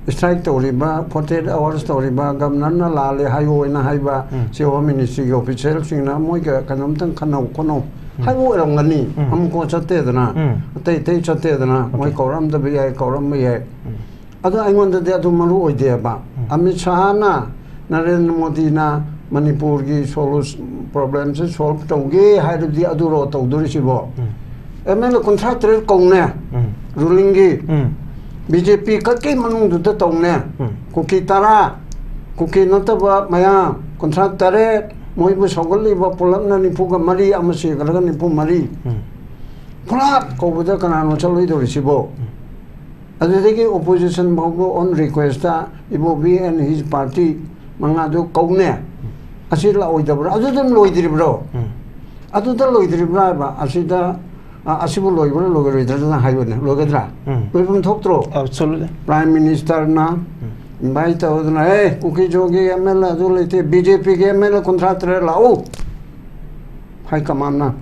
Strike ꯇꯧꯔꯤꯕ, forty eight hours ꯇꯧꯔꯤꯕ, governorꯅ ꯂꯥꯜꯂꯦ ꯍꯥꯏꯌꯣꯅ ꯍꯥꯏꯕ, ꯎꯝ. ꯁꯤ Home Ministryꯒꯤ officialꯁꯤꯡꯅ ꯃꯣꯏꯒ ꯀꯩꯅꯣꯝꯇꯪ ꯈꯟꯅꯧ ꯈꯣꯠꯅꯧ ꯎꯝ. ꯍꯥꯏꯕ ꯑꯣꯏꯔꯝꯒꯅꯤ꯫ ꯎꯝ. ꯑꯃꯨꯛꯀꯣ ꯆꯠꯇꯦꯗꯅ, ꯎꯝ. ꯑꯇꯩ ꯑꯇꯩ ꯆꯠꯇꯦꯗꯅ, ꯃꯣꯏ Okay. ꯀꯧꯔꯝꯗꯕ ꯌꯥꯏ, ꯀꯧꯔꯝꯕ ꯌꯥꯏ꯫ ꯎꯝ. ꯑꯗꯣ ꯑꯩꯉꯣꯟꯗꯗꯤ ꯑꯗꯨ ꯃꯔꯨ ꯑꯣꯏꯗꯦꯕ꯫ ꯎꯝ. ꯑꯃꯤꯠ ꯁꯥꯍꯅ, ꯅꯔꯦꯟꯗ꯭ꯔ ꯃꯣꯗꯤꯅ ꯃꯅꯤꯄꯨꯔꯒꯤ solution, problemꯁꯦ solve ꯇꯧꯒꯦ ꯍꯥꯏꯔꯕꯗꯤ ꯑꯗꯨꯔꯣ ꯇꯧꯗꯣꯔꯤꯁꯤꯕꯣ? ꯎꯝ. M L A ꯀꯨꯟꯊ꯭ꯔꯥ ꯇꯔꯦꯠ ꯀꯧꯅꯦ, ꯎꯝ. rulingꯒꯤ꯫ ꯎꯝ. B J P ꯈꯛꯀꯤ ꯃꯅꯨꯡꯗꯨꯗ ꯇꯧꯅꯦ꯫ ꯎꯝ. ꯀꯨꯀꯤ ꯇꯔꯥ, ꯀꯨꯀꯤ ꯅꯠꯇꯕ ꯃꯌꯥꯝ ꯀꯨꯟꯊ꯭ꯔꯥ ꯇꯔꯦꯠ, ꯃꯣꯏꯕꯨ ꯁꯧꯒꯠꯂꯤꯕ ꯄꯨꯂꯞꯅ ꯅꯤꯐꯨꯒ ꯃꯔꯤ, ꯑꯃ ꯁꯤꯈ꯭ꯔꯒ ꯅꯤꯐꯨ ꯃꯔꯤ꯫ ꯎꯝ. ꯄꯨꯂꯞ ꯀꯧꯕꯗ ꯀꯅꯥꯅꯣ ꯆꯠꯂꯣꯏꯗꯧꯔꯤꯁꯤꯕꯣ? ꯑꯗꯨꯗꯒꯤ opposition ꯐꯥꯎꯕ on requestꯇ Ibobi and his party ꯃꯉꯥꯗꯨ ꯀꯧꯅꯦ꯫ ꯑꯁꯤ ꯂꯥꯛꯑꯣꯏꯗꯕ꯭ꯔꯥ? ꯑꯗꯨ ꯑꯗꯨꯝ ꯂꯣꯏꯗ꯭ꯔꯤꯕ꯭ꯔꯣ? ꯎꯝ. ꯑꯗꯨꯗ ꯂꯣꯏꯗ꯭ꯔꯤꯕ꯭ꯔꯥ ꯍꯥꯏꯕ? ꯑꯁꯤꯗ, ꯑ, ꯑꯁꯤꯕꯨ ꯂꯣꯏꯕ꯭ꯔꯥ ꯂꯣꯏꯔꯣꯏꯗ꯭ꯔꯥ ꯍꯥꯏꯕꯅꯦ꯫ ꯂꯣꯏꯒꯗ꯭ꯔꯥ? ꯎꯝ. ꯂꯣꯏꯐꯝ ꯊꯣꯛꯇ꯭ꯔꯣ? Absolutely. Prime Ministerꯅ invite ꯇꯧꯗꯅ, "ꯑꯦ, ꯀꯨꯀꯤ ꯖꯣꯒꯤ M L A ꯑꯗꯨ ꯂꯩꯇꯦ, B J Pꯒꯤ M L A ꯀꯨꯟꯊ꯭ꯔꯥ ꯇꯔꯦꯠ ꯂꯥꯛꯎ" ꯍꯥꯏ commandꯅ꯫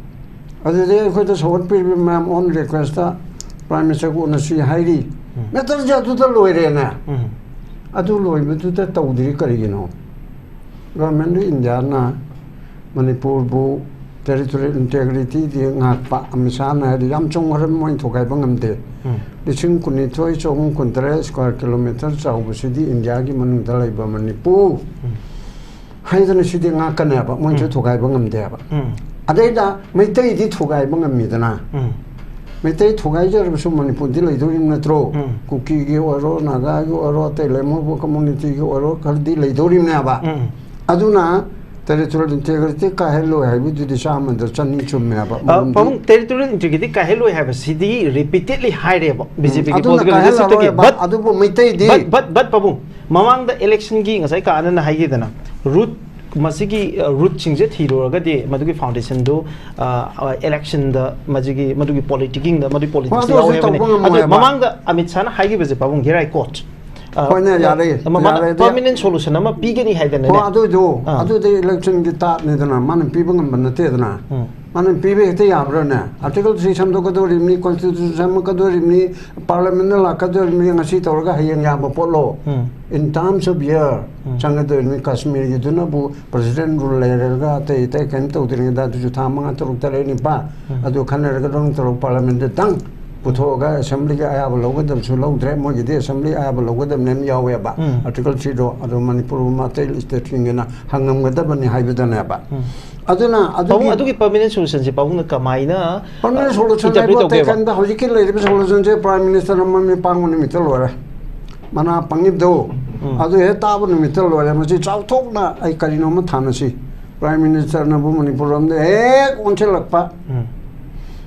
ꯑꯗꯨꯗꯤ ꯑꯩꯈꯣꯏꯗ ꯁꯧꯒꯠꯄꯤꯔꯤꯕ ꯃꯌꯥꯝ on requestꯇ Prime Ministerꯒ ꯎꯅꯁꯤ ꯍꯥꯏꯔꯤ꯫ ꯎꯝ. Matterꯁꯦ ꯑꯗꯨꯗ ꯂꯣꯏꯔꯦꯅꯦ꯫ ꯎꯝ. ꯑꯗꯨ ꯂꯣꯏꯕꯗꯨꯗ ꯇꯧꯗ꯭ꯔꯤ ꯀꯔꯤꯒꯤꯅꯣ? Government of Indiaꯅ ꯃꯅꯤꯄꯨꯔꯕꯨ territorial integrityꯗꯤ ꯉꯥꯛꯄ, ꯑꯃꯤꯠ ꯁꯥꯍꯅ ꯍꯥꯏꯗꯤ ꯌꯥꯝ ꯆꯨꯝꯈ꯭ꯔꯕ, ꯃꯣꯏꯅ ꯊꯨꯒꯥꯏꯕ ꯉꯝꯗꯦ꯫ ꯎꯝ. ꯂꯤꯁꯤꯡ ꯀꯨꯟꯅꯤꯊꯣꯏ ꯆꯍꯨꯝ ꯀꯨꯟꯇꯔꯦꯠ square kilometre ꯆꯥꯎꯕꯁꯤꯗꯤ Indiaꯒꯤ ꯃꯅꯨꯡꯗ ꯂꯩꯕ ꯃꯅꯤꯄꯨꯔ ꯎꯝ. ꯍꯥꯏꯗꯅ ꯁꯤꯗꯤ ꯉꯥꯛꯀꯅꯦꯕ, ꯃꯣꯏꯁꯨ ꯎꯝ. ꯊꯨꯒꯥꯏꯕ ꯉꯝꯗꯦꯕ꯫ ꯎꯝ. ꯑꯗꯩꯗ ꯃꯩꯇꯩꯗꯤ ꯊꯨꯒꯥꯏꯕ ꯉꯝꯃꯤꯗꯅ꯫ ꯎꯝ. ꯃꯩꯇꯩ ꯊꯨꯒꯥꯏꯖꯔꯕꯁꯨ ꯃꯅꯤꯄꯨꯔꯗꯤ ꯂꯩꯗꯧꯔꯤꯕ ꯅꯠꯇ꯭ꯔꯣ? ꯎꯝ. ꯀꯨꯀꯤꯒꯤ ꯑꯣꯏꯔꯣ, ꯅꯥꯒꯥꯒꯤ ꯑꯣꯏꯔꯣ, ꯑꯇꯩ ꯂꯦꯝꯍꯧꯕ communityꯒꯤ ꯑꯣꯏꯔꯣ, ꯈꯔꯗꯤ ꯂꯩꯗꯧꯔꯤꯕꯅꯦꯕ꯫ ꯎꯝ. ꯑꯗꯨꯅ territorial integrity ꯀꯥꯏꯍꯜꯂꯣꯏ ꯍꯥꯏꯕꯗꯨꯗꯤ ꯆꯥꯝꯃꯗ ꯆꯅꯤ ꯆꯨꯝꯃꯦꯕ꯫ ꯑ, ꯃꯔꯝꯗꯤ ꯄꯥꯕꯨꯡ, territorial integrity ꯀꯥꯏꯍꯜꯂꯣꯏ ꯍꯥꯏꯕꯁꯤꯗꯤ repeatedly ꯍꯥꯏꯔꯦꯕ B J Pꯒꯤ ꯑꯗꯨꯅ political leadershipꯇꯒꯤ꯫ ꯀꯥꯏꯍꯜꯂꯔꯣꯏꯕ꯫ But, ꯑꯗꯨꯕꯨ ꯃꯩꯇꯩꯗꯤ but, but, but, ꯄꯥꯕꯨꯡ, ꯃꯃꯥꯡꯗ ꯏꯂꯦꯛꯁꯟꯒꯤ ꯉꯁꯥꯏ ꯀꯥ ꯑꯅꯟꯅ ꯍꯥꯏꯈꯤꯗꯅ, ꯔꯨꯠ, ꯃꯁꯤꯒꯤ ꯔꯨꯠꯁꯤꯡꯁꯦ ꯊꯤꯔꯨꯔꯒꯗꯤ ꯃꯗꯨꯒꯤ ꯐꯥꯎꯟꯗꯦꯁꯟꯗꯨ ꯏꯂꯦꯛꯁꯟꯗ ꯃꯁꯤꯒꯤ ꯃꯗꯨꯒꯤ ꯄꯣꯂꯤꯇꯤꯀꯤꯡꯗ ꯃꯗꯨꯒꯤ ꯄꯣꯂꯤꯇꯤꯛꯁꯇ ꯑꯗꯨ ꯍꯧꯖꯤꯛ ꯌꯥꯎꯋꯦ ꯍꯥꯏꯕꯅꯤ꯫ ꯇꯧꯕ ꯉꯝꯃꯣꯏ ꯑꯗꯨ ꯍꯥꯏꯕ꯫ ꯃꯃꯥꯡꯗ ꯑꯃꯤꯠ ꯁꯥꯍꯅ ꯍꯥꯏꯈꯤꯕꯁꯦ ꯄꯥꯕꯨꯡ, here I quote, ꯍꯣꯏꯅꯦ, ꯌꯥꯔꯦ, ꯌꯥꯔꯦ, ꯑꯗꯨ ꯄꯔꯃꯅꯦꯟ ꯁꯣꯂꯨꯁꯟ ꯑꯃ ꯄꯤꯒꯅꯤ ꯍꯥꯏꯗꯅꯅꯦ꯫ ꯍꯣ, ꯑꯗꯨꯏꯗꯣ, ꯑꯥ꯫ ꯑꯗꯨꯗꯤ ꯏꯂꯦꯛꯁꯟꯒꯤ ꯇꯥꯠꯅꯤꯗꯅ, ꯃꯥꯅ ꯄꯤꯕ ꯉꯝꯕ ꯅꯠꯇꯦꯗꯅ꯫ ꯎꯝ꯫ ꯃꯥꯅ ꯄꯤꯕ ꯍꯦꯛꯇ ꯌꯥꯕ꯭ꯔꯥꯅꯦ? ꯑꯥꯔꯇꯤꯀꯜ ꯊ꯭ꯔꯤ ꯁꯦꯝꯗꯣꯛꯀꯗꯧꯔꯤꯕꯅꯤ, ꯀꯣꯟꯁꯇꯤꯇ꯭ꯌꯨꯁꯟ ꯁꯦꯝꯃꯛꯀꯗꯧꯔꯤꯕꯅꯤ, ꯄꯥꯔꯂꯤꯌꯥꯃꯦꯟꯗ ꯂꯥꯛꯀꯗꯧꯔꯤꯕꯅꯤ, ꯉꯁꯤ ꯇꯧꯔꯒ ꯍꯌꯦꯡ ꯌꯥꯕ ꯄꯣꯠꯂꯣ? Um. In terms of year um. ꯆꯪꯒꯗꯧꯔꯤꯕꯅꯤ꯫ ꯀꯥꯁꯃꯤꯔꯒꯤꯗꯨꯅꯕꯨ ꯄ꯭ꯔꯁꯤꯗꯦꯟ ꯔꯨꯜ ꯂꯩꯔꯒ ꯑꯇꯩ ꯑꯇꯩ ꯀꯩꯝ ꯇꯧꯗ꯭ꯔꯤꯉꯩꯗ ꯑꯗꯨꯁꯨ ꯊꯥ ꯃꯉꯥ, ꯇꯔꯨꯛ, ꯇꯔꯦꯠ, ꯅꯤꯄꯥꯜ ꯎꯝ꯫ ꯑꯗꯨ ꯈꯟꯅꯔꯒ ꯅꯪ ꯇꯧꯔꯒ ꯄꯥꯔꯂꯤꯌꯥꯃꯦꯟꯗ ꯗꯪ ꯄꯨꯊꯣꯛꯑꯒ ꯑꯦꯁꯦꯝꯕ꯭ꯂꯤꯒꯤ ꯑꯌꯥꯕ ꯂꯧꯒꯗꯕꯁꯨ ꯂꯧꯗ꯭ꯔꯦ꯫ ꯃꯣꯏꯒꯤꯗꯤ ꯑꯦꯁꯦꯝꯕ꯭ꯂꯤ ꯑꯌꯥꯕ ꯂꯧꯒꯗꯕꯅꯦ ꯑꯃ ꯌꯥꯎꯋꯦꯕ, ꯎꯝ꯫ ꯑꯥꯔꯇꯤꯀꯜ ꯊ꯭ꯔꯤꯗꯣ꯫ ꯑꯗꯣ ꯃꯅꯤꯄꯨꯔꯒꯨꯝꯕ ꯑꯇꯩ ꯁ꯭ꯇꯦꯠꯁꯤꯡꯒꯤꯅ ꯍꯪꯉꯝꯒꯗꯕꯅꯤ ꯍꯥꯏꯕꯗꯅꯦꯕ꯫ ꯎꯝ꯫ ꯑꯗꯨꯅ ꯄꯥꯕꯨꯡ, ꯑꯗꯨꯒꯤ ꯑꯗꯨꯒꯤ ꯄꯔꯃꯅꯦꯟ ꯁꯣꯂꯨꯁꯟꯁꯦ ꯄꯥꯕꯨꯡꯅ ꯀꯃꯥꯏꯅ ꯄꯔꯃꯅꯦꯟ ꯁꯣꯂꯨꯁꯟ interpret ꯍꯥꯏꯕ ꯑꯇꯩ ꯇꯧꯒꯦꯕ? ꯀꯩꯝꯇ, ꯍꯧꯖꯤꯛꯀꯤ ꯂꯩꯔꯤꯕ ꯁꯣꯂꯨꯁꯟꯁꯦ ꯄ꯭ꯔꯥꯏꯝ ꯃꯤꯅꯤꯁꯇꯔ ꯑꯃ ꯃꯤ ꯄꯥꯡꯕ ꯅꯨꯃꯤꯠꯇ ꯂꯣꯏꯔꯦ꯫ ꯃꯅꯥ ꯄꯪꯉꯤꯕꯗꯣ, ꯎꯝ꯫ ꯑꯗꯨ ꯍꯦꯛ ꯇꯥꯕ ꯅꯨꯃꯤꯠꯇ ꯂꯣꯏꯔꯦ꯫ ꯃꯁꯤ ꯆꯥꯎꯊꯣꯛꯅ ꯑꯩ ꯀꯔꯤꯅꯣꯃ ꯊꯥꯅꯁꯤ꯫ ꯄ꯭ꯔꯥꯏꯝ ꯃꯤꯅꯤꯁꯇꯔꯅꯕꯨ ꯃꯅꯤꯄꯨꯔ ꯂꯣꯝꯗ ꯍꯦꯛ ꯑꯣꯟꯁꯤꯜꯂꯛꯄ꯫ ꯎꯝ꯫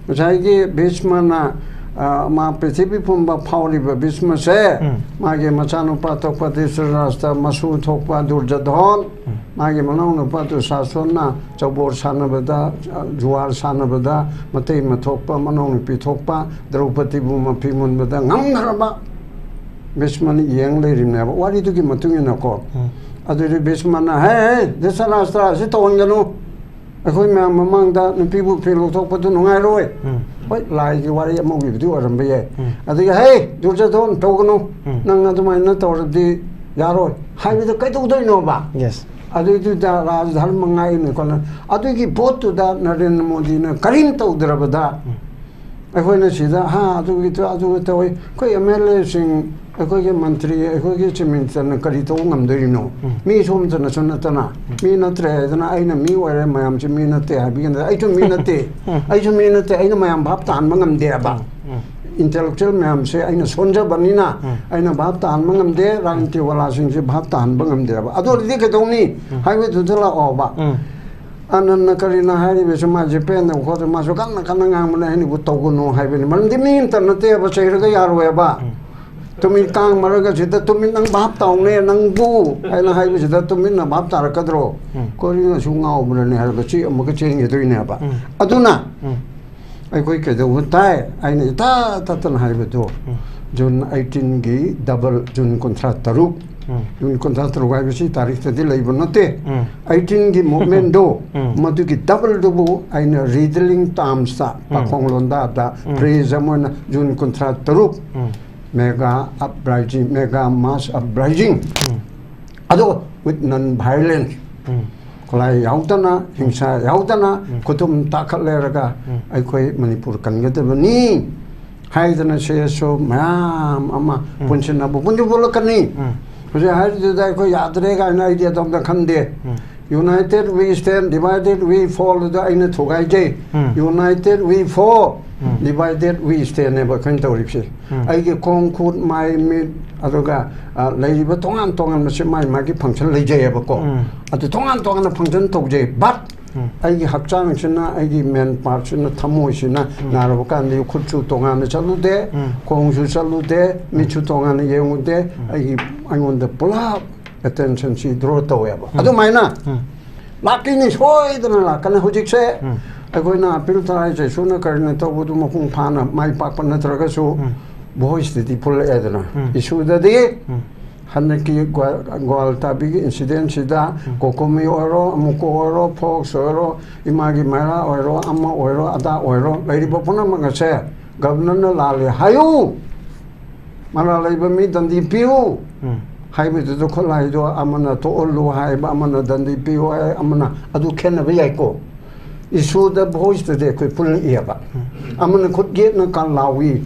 ꯉꯁꯥꯏꯒꯤ ꯚꯤꯁꯃꯅ, ꯑ, ꯃꯥ ꯄ꯭ꯔꯤꯊꯤꯕꯤ ꯄꯨꯝꯕ ꯐꯥꯎꯔꯤꯕ ꯚꯤꯁꯃꯁꯦ, ꯎꯝ꯫ ꯃꯥꯒꯤ ꯃꯆꯥꯅꯨꯄꯥ ꯊꯣꯛꯄ ꯙ꯭ꯔꯤꯇꯔꯥꯁꯇ꯭ꯔ, ꯃꯁꯨ ꯊꯣꯛꯄ ꯗꯨꯔꯖꯙꯣꯟ, ꯎꯝ꯫ ꯃꯥꯒꯤ ꯃꯅꯥꯎꯅꯨꯄꯥ ꯗꯨꯁꯥꯁꯣꯟꯅ ꯆꯧꯕꯣꯔ ꯁꯥꯟꯅꯕꯗ, ꯑ, ꯖꯨꯋꯥꯔ ꯁꯥꯟꯅꯕꯗ ꯃꯇꯩ ꯃꯊꯣꯛꯄ, ꯃꯅꯥꯎꯅꯨꯄꯤ ꯊꯣꯛꯄ ꯗ꯭ꯔꯧꯄꯗꯤꯕꯨ ꯃꯐꯤ ꯃꯨꯟꯕꯗ ꯉꯝꯗ꯭ꯔꯕ ꯚꯤꯁꯃꯅ ꯌꯦꯡ ꯂꯩꯔꯤꯕꯅꯦꯕ꯫ ꯋꯥꯔꯤꯗꯨꯒꯤ ꯃꯇꯨꯡ ꯏꯟꯅꯀꯣ꯫ ꯎꯝ꯫ ꯑꯗꯨꯗꯤ ꯚꯤꯁꯃꯅ, "ꯍꯦ, ꯍꯦ, ꯙ꯭ꯔꯤꯇꯔꯥꯁꯇ꯭ꯔ, ꯑꯁꯤ ꯇꯧꯍꯟꯒꯅꯨ꯫ ꯑꯩꯈꯣꯏ ꯃꯌꯥꯝ ꯃꯃꯥꯡꯗ ꯅꯨꯄꯤꯕꯨ ꯐꯤ ꯂꯧꯊꯣꯛꯄꯗꯨ ꯅꯨꯡꯉꯥꯏꯔꯣꯏ"꯫ ꯎꯝ꯫ ꯍꯣꯏ, ꯂꯥꯏꯒꯤ ꯋꯥꯔꯤ ꯑꯃ ꯑꯣꯏꯕꯗꯤ ꯑꯣꯏꯔꯝꯕ ꯌꯥꯏ꯫ ꯎꯝ꯫ ꯑꯗꯨꯒ, "ꯍꯦ, ꯗꯨꯔꯖꯣꯙꯣꯟ, ꯇꯧꯒꯅꯨ꯫ ꯎꯝ꯫ ꯅꯪ ꯑꯗꯨꯃꯥꯏꯅ ꯇꯧꯔꯗꯤ ꯌꯥꯔꯣꯏ" ꯍꯥꯏꯕꯗꯨ ꯀꯩꯗꯧꯗꯣꯏꯅꯣꯕ? Yes꯫ ꯑꯗꯨꯏꯗꯨꯗ ꯔꯥꯖ ꯙꯔꯃ ꯉꯥꯛꯏꯅꯤ ꯈꯣꯠꯅ꯫ ꯑꯗꯨꯒꯤ ꯄꯣꯠꯇꯨꯗ ꯅꯔꯦꯟꯗ꯭ꯔ ꯃꯣꯗꯤꯅ ꯀꯔꯤꯝ ꯇꯧꯗ꯭ꯔꯕꯗ, ꯎꯝ꯫ ꯑꯩꯈꯣꯏꯅ ꯁꯤꯗ, "ꯍꯥ, ꯑꯗꯨꯒꯤ ꯇꯧ-, ꯑꯗꯨꯒꯤ ꯇꯧꯏ", ꯑꯩꯈꯣꯏ ꯑꯦꯝ ꯑꯦꯜ ꯑꯦꯁꯤꯡ, ꯑꯩꯈꯣꯏꯒꯤ ꯃꯟꯇ꯭ꯔꯤ, ꯑꯩꯈꯣꯏꯒꯤ ꯆꯤꯐ ꯃꯤꯅꯤꯁꯇꯔꯅ ꯀꯔꯤ ꯇꯧꯕ ꯉꯝꯗꯣꯔꯤꯅꯣ? ꯎꯝ꯫ ꯃꯤ ꯁꯣꯝꯇꯅꯁꯨ ꯅꯠꯇꯅ, ꯃꯤ ꯅꯠꯇ꯭ꯔꯦ ꯍꯥꯏꯗꯅ ꯑꯩꯅ ꯃꯤ ꯑꯣꯏꯔꯦ, ꯃꯌꯥꯝꯁꯤ ꯃꯤ ꯅꯠꯇꯦ ꯍꯥꯏꯕꯤꯒꯅꯤ꯫ ꯑꯩꯁꯨ ꯃꯤ ꯅꯠꯇꯦ꯫ ꯎꯝ꯫ ꯑꯩꯁꯨ ꯃꯤ ꯅꯠꯇꯦ꯫ ꯑꯩꯅ ꯃꯌꯥꯝ ꯚꯥꯞ ꯇꯥꯍꯟꯕ ꯉꯝꯗꯦꯕ꯫ ꯎꯝ꯫ ꯎꯝ꯫ ꯏꯟꯇꯦꯂꯦꯛꯆꯨꯋꯦꯜ ꯃꯌꯥꯝꯁꯦ ꯑꯩꯅ ꯁꯣꯟꯖꯕꯅꯤꯅ ꯎꯝ꯫ ꯑꯩꯅ ꯚꯥꯞ ꯇꯥꯍꯟꯕ ꯉꯝꯗꯦ, ꯔꯥꯖꯅꯤꯇꯤ ꯋꯥꯂꯥꯁꯤꯡꯁꯦ ꯚꯥꯞ ꯇꯥꯍꯟꯕ ꯉꯝꯗꯦꯕ꯫ ꯑꯗꯨ ꯑꯣꯏꯔꯗꯤ ꯀꯩꯗꯧꯅꯤ? ꯎꯝ꯫ ꯍꯥꯏꯕꯗꯨꯗ ꯂꯥꯛꯑꯣꯕ꯫ ꯎꯝ꯫ ꯑꯅꯟꯅ ꯀꯔꯤꯅ ꯍꯥꯏꯔꯤꯕꯁꯦ, ꯃꯥꯁꯦ ꯄꯦꯟꯗꯕ ꯈꯣꯠꯇꯕ, ꯃꯥꯁꯨ ꯀꯟꯅ ꯀꯟꯅ ꯉꯥꯡꯕꯅꯦ, ꯑꯩꯅꯕꯨ ꯇꯧꯒꯅꯨ ꯍꯥꯏꯕꯅꯤ꯫ ꯃꯔꯝꯗꯤ ꯃꯤ ꯑꯝꯇ ꯅꯠꯇꯦꯕ ꯆꯩꯔꯒ ꯌꯥꯔꯣꯏꯕ꯫ ꯎꯝ꯫ ꯇꯨꯃꯤꯠ ꯀꯥꯡ ꯃꯔꯛ ꯑꯁꯤꯗ ꯇꯨꯃꯤꯠ ꯅꯪ ꯚꯥꯞ ꯇꯥꯎꯅꯦ ꯅꯪꯕꯨ ꯍꯥꯏꯅ ꯍꯥꯏꯕꯁꯤꯗ ꯇꯨꯃꯤꯠꯅ ꯚꯥꯞ ꯇꯥꯔꯛꯀꯗ꯭ꯔꯣ? ꯎꯝ. ꯀꯣꯔꯤꯅꯁꯨ ꯉꯥꯎꯕ꯭ꯔꯅꯦ ꯍꯥꯏꯔꯒ ꯆꯦ ꯑꯃꯨꯛꯀ ꯆꯦꯟꯈꯤꯗꯣꯏꯅꯦꯕ꯫ ꯎꯝ. ꯑꯗꯨꯅ ꯎꯝ. ꯑꯩꯈꯣꯏ ꯀꯩꯗꯧꯕ ꯇꯥꯏ? ꯑꯩꯅ ꯏꯇꯥ ꯇꯥꯇꯅ ꯍꯥꯏꯕꯗꯣ, ꯎꯝ. ꯖꯨꯟ ꯑꯩꯇꯤꯟꯒꯤ ꯗꯕꯜ, ꯖꯨꯟ ꯀꯨꯟꯊ꯭ꯔꯥ ꯇꯔꯨꯛ, ꯎꯝ. ꯖꯨꯟ ꯀꯨꯟꯊ꯭ꯔꯥ ꯇꯔꯨꯛ ꯍꯥꯏꯕꯁꯤ ꯇꯥꯔꯤꯛꯇꯗꯤ ꯂꯩꯕ ꯅꯠꯇꯦ꯫ ꯎꯝ. ꯑꯩꯇꯤꯟꯒꯤ ꯃꯨꯚꯃꯦꯟꯗꯣ, ꯎꯝ. ꯃꯗꯨꯒꯤ ꯗꯕꯜꯗꯨꯕꯨ ꯑꯩꯅ ꯔꯤꯗꯂꯤꯡ ꯇꯥꯝꯁꯇ, ꯎꯝ. ꯄꯥꯈꯣꯡ ꯂꯣꯟꯗꯥꯗ ꯎꯝ. ꯐ꯭ꯔꯦꯖ ꯑꯃ ꯑꯣꯏꯅ ꯖꯨꯟ ꯀꯨꯟꯊ꯭ꯔꯥ ꯇꯔꯨꯛ, ꯎꯝ. ꯃꯦꯒꯥ ꯑꯞꯔꯥꯏꯖꯤꯡ, ꯃꯦꯒꯥ ꯃꯥꯁ ꯑꯞꯔꯥꯏꯖꯤꯡ, ꯎꯝ. ꯑꯗꯣ with non violence, ꯎꯝ. ꯈꯨꯠꯂꯥꯏ ꯌꯥꯎꯗꯅ, ꯍꯤꯡꯁꯥ ꯌꯥꯎꯗꯅ, ꯎꯝ. ꯈꯨꯇꯨꯝ ꯇꯥꯈꯠ ꯂꯩꯔꯒ ꯎꯝ. ꯑꯩꯈꯣꯏ ꯃꯅꯤꯄꯨꯔ ꯀꯟꯒꯗꯕꯅꯤ ꯍꯥꯏꯗꯅ ꯁꯦꯁꯨ ꯃꯌꯥꯝ ꯑꯃ ꯎꯝ. ꯄꯨꯟꯁꯤꯟꯅꯕ ꯄꯨꯟꯁꯤ ꯄꯨꯜꯂꯛꯀꯅꯤ꯫ ꯎꯝ. ꯍꯧꯖꯤꯛ ꯍꯥꯏꯔꯤꯗꯨꯗ ꯑꯩꯈꯣꯏ ꯌꯥꯗ꯭ꯔꯦ ꯀꯥꯏꯅ ꯑꯩꯗꯤ ꯑꯗꯣꯝꯗ ꯈꯟꯗꯦ꯫ ꯎꯝ. United we stand, divided we fall ꯑꯗꯨꯗ ꯑꯩꯅ ꯊꯨꯒꯥꯏꯖꯩ꯫ ꯎꯝ. United we fall, um. divided we stand ꯅꯦꯕ ꯑꯩꯈꯣꯏꯅ ꯇꯧꯔꯤꯕꯁꯤ꯫ ꯎꯝ. ꯑꯩꯒꯤ ꯈꯣꯡ ꯈꯨꯠ ꯃꯥꯏ ꯃꯤꯠ ꯑꯗꯨꯒ, ꯑ, ꯂꯩꯔꯤꯕ ꯇꯣꯉꯥꯟ ꯇꯣꯉꯥꯟꯕꯁꯤ ꯃꯥꯏ ꯃꯥꯒꯤ ꯐꯪꯁꯟ ꯂꯩꯖꯩꯑꯕꯀꯣ꯫ ꯎꯝ. ꯑꯗꯨ ꯇꯣꯉꯥꯟ ꯇꯣꯉꯥꯟꯅ ꯐꯪꯁꯟ ꯇꯧꯖꯩ, but ꯎꯝ. ꯑꯩꯒꯤ ꯍꯛꯆꯥꯡꯁꯤꯅ, ꯑꯩꯒꯤ ꯃꯦꯟ ꯄꯥꯔꯠꯁꯤꯅ, ꯊꯃꯣꯏꯁꯤꯅ ꯎꯝ. ꯅꯥꯔꯕ ꯀꯥꯟꯗ ꯈꯨꯠꯁꯨ ꯇꯣꯉꯥꯟꯅ ꯆꯠꯂꯨꯗꯦ, ꯎꯝ. ꯈꯣꯡꯁꯨ ꯆꯠꯂꯨꯗꯦ, ꯃꯤꯠꯁꯨ ꯇꯣꯉꯥꯟꯅ ꯌꯦꯡꯉꯨꯗꯦ꯫ ꯎꯝ. ꯑꯩꯒꯤ, ꯑꯩꯉꯣꯟꯗ ꯄꯨꯂꯞ ꯑꯦꯇꯦꯟꯁꯟꯁꯤ ꯗ꯭ꯔꯣ ꯇꯧꯋꯦꯕ꯫ ꯎꯝ. ꯑꯗꯨꯃꯥꯏꯅ ꯎꯝ. ꯂꯥꯛꯇꯣꯏꯅꯤ, ꯁꯣꯏꯗꯅ ꯂꯥꯛꯀꯅꯤ꯫ ꯍꯧꯖꯤꯛꯁꯦ ꯎꯝ. ꯑꯩꯈꯣꯏꯅ ꯑꯄꯤꯜ ꯇꯔꯥꯏ ꯆꯩꯁꯨꯅ ꯀꯔꯤꯅ ꯇꯧꯕꯗꯨ ꯃꯄꯨꯡ ꯐꯥꯅ ꯃꯥꯏ ꯄꯥꯛꯄ ꯅꯠꯇ꯭ꯔꯒꯁꯨ, ꯎꯝ. ꯚꯣꯏꯁꯇꯗꯤ ꯄꯨꯜꯂꯛꯑꯦꯗꯅ꯫ ꯎꯝ. ꯏꯁꯨꯗꯗꯤ ꯎꯝ. ꯍꯟꯗꯛꯀꯤ ꯒ꯭ꯋꯥ-, ꯒ꯭ꯋꯥꯜ ꯇꯥꯕꯤꯒꯤ ꯏꯟꯁꯤꯗꯦꯟꯁꯤꯗ ꯎꯝ. ꯀꯣꯀꯣꯃꯤ ꯑꯣꯏꯔꯣ, ꯑꯃꯨꯛꯀ ꯑꯣꯏꯔꯣ, ꯐꯣꯛꯁ ꯑꯣꯏꯔꯣ, ꯏꯃꯥꯒꯤ ꯃꯩꯔꯥ ꯑꯣꯏꯔꯣ, ꯑꯃ ꯑꯣꯏꯔꯣ, ꯑꯗꯥ ꯑꯣꯏꯔꯣ, ꯂꯩꯔꯤꯕ ꯄꯨꯝꯅꯃꯛ ꯑꯁꯦ ꯒꯕꯔꯅꯔꯅ ꯂꯥꯜꯂꯦ ꯍꯥꯏꯌꯨ, ꯃꯔꯥꯜ ꯂꯩꯕ ꯃꯤ ꯗꯟꯗꯤ ꯄꯤꯌꯨ ꯎꯝ. ꯍꯥꯏꯕꯗꯨꯗ ꯈꯨꯠꯂꯥꯏꯗꯣ ꯑꯃꯅ ꯇꯣꯛꯍꯜꯂꯨ ꯍꯥꯏꯕ, ꯑꯃꯅ ꯗꯟꯗꯤ ꯄꯤꯌꯨ ꯍꯥꯏ, ꯑꯃꯅ, ꯑꯗꯨ ꯈꯦꯠꯅꯕ ꯌꯥꯏꯀꯣ꯫ ꯏꯁꯨꯗ ꯚꯣꯏꯁꯇꯗꯤ ꯑꯩꯈꯣꯏ ꯄꯨꯜꯂꯛꯑꯦꯕ꯫ ꯑꯃꯅ ꯈꯨꯠ ꯌꯦꯠꯅ ꯀꯥꯟ ꯂꯥꯎꯏ,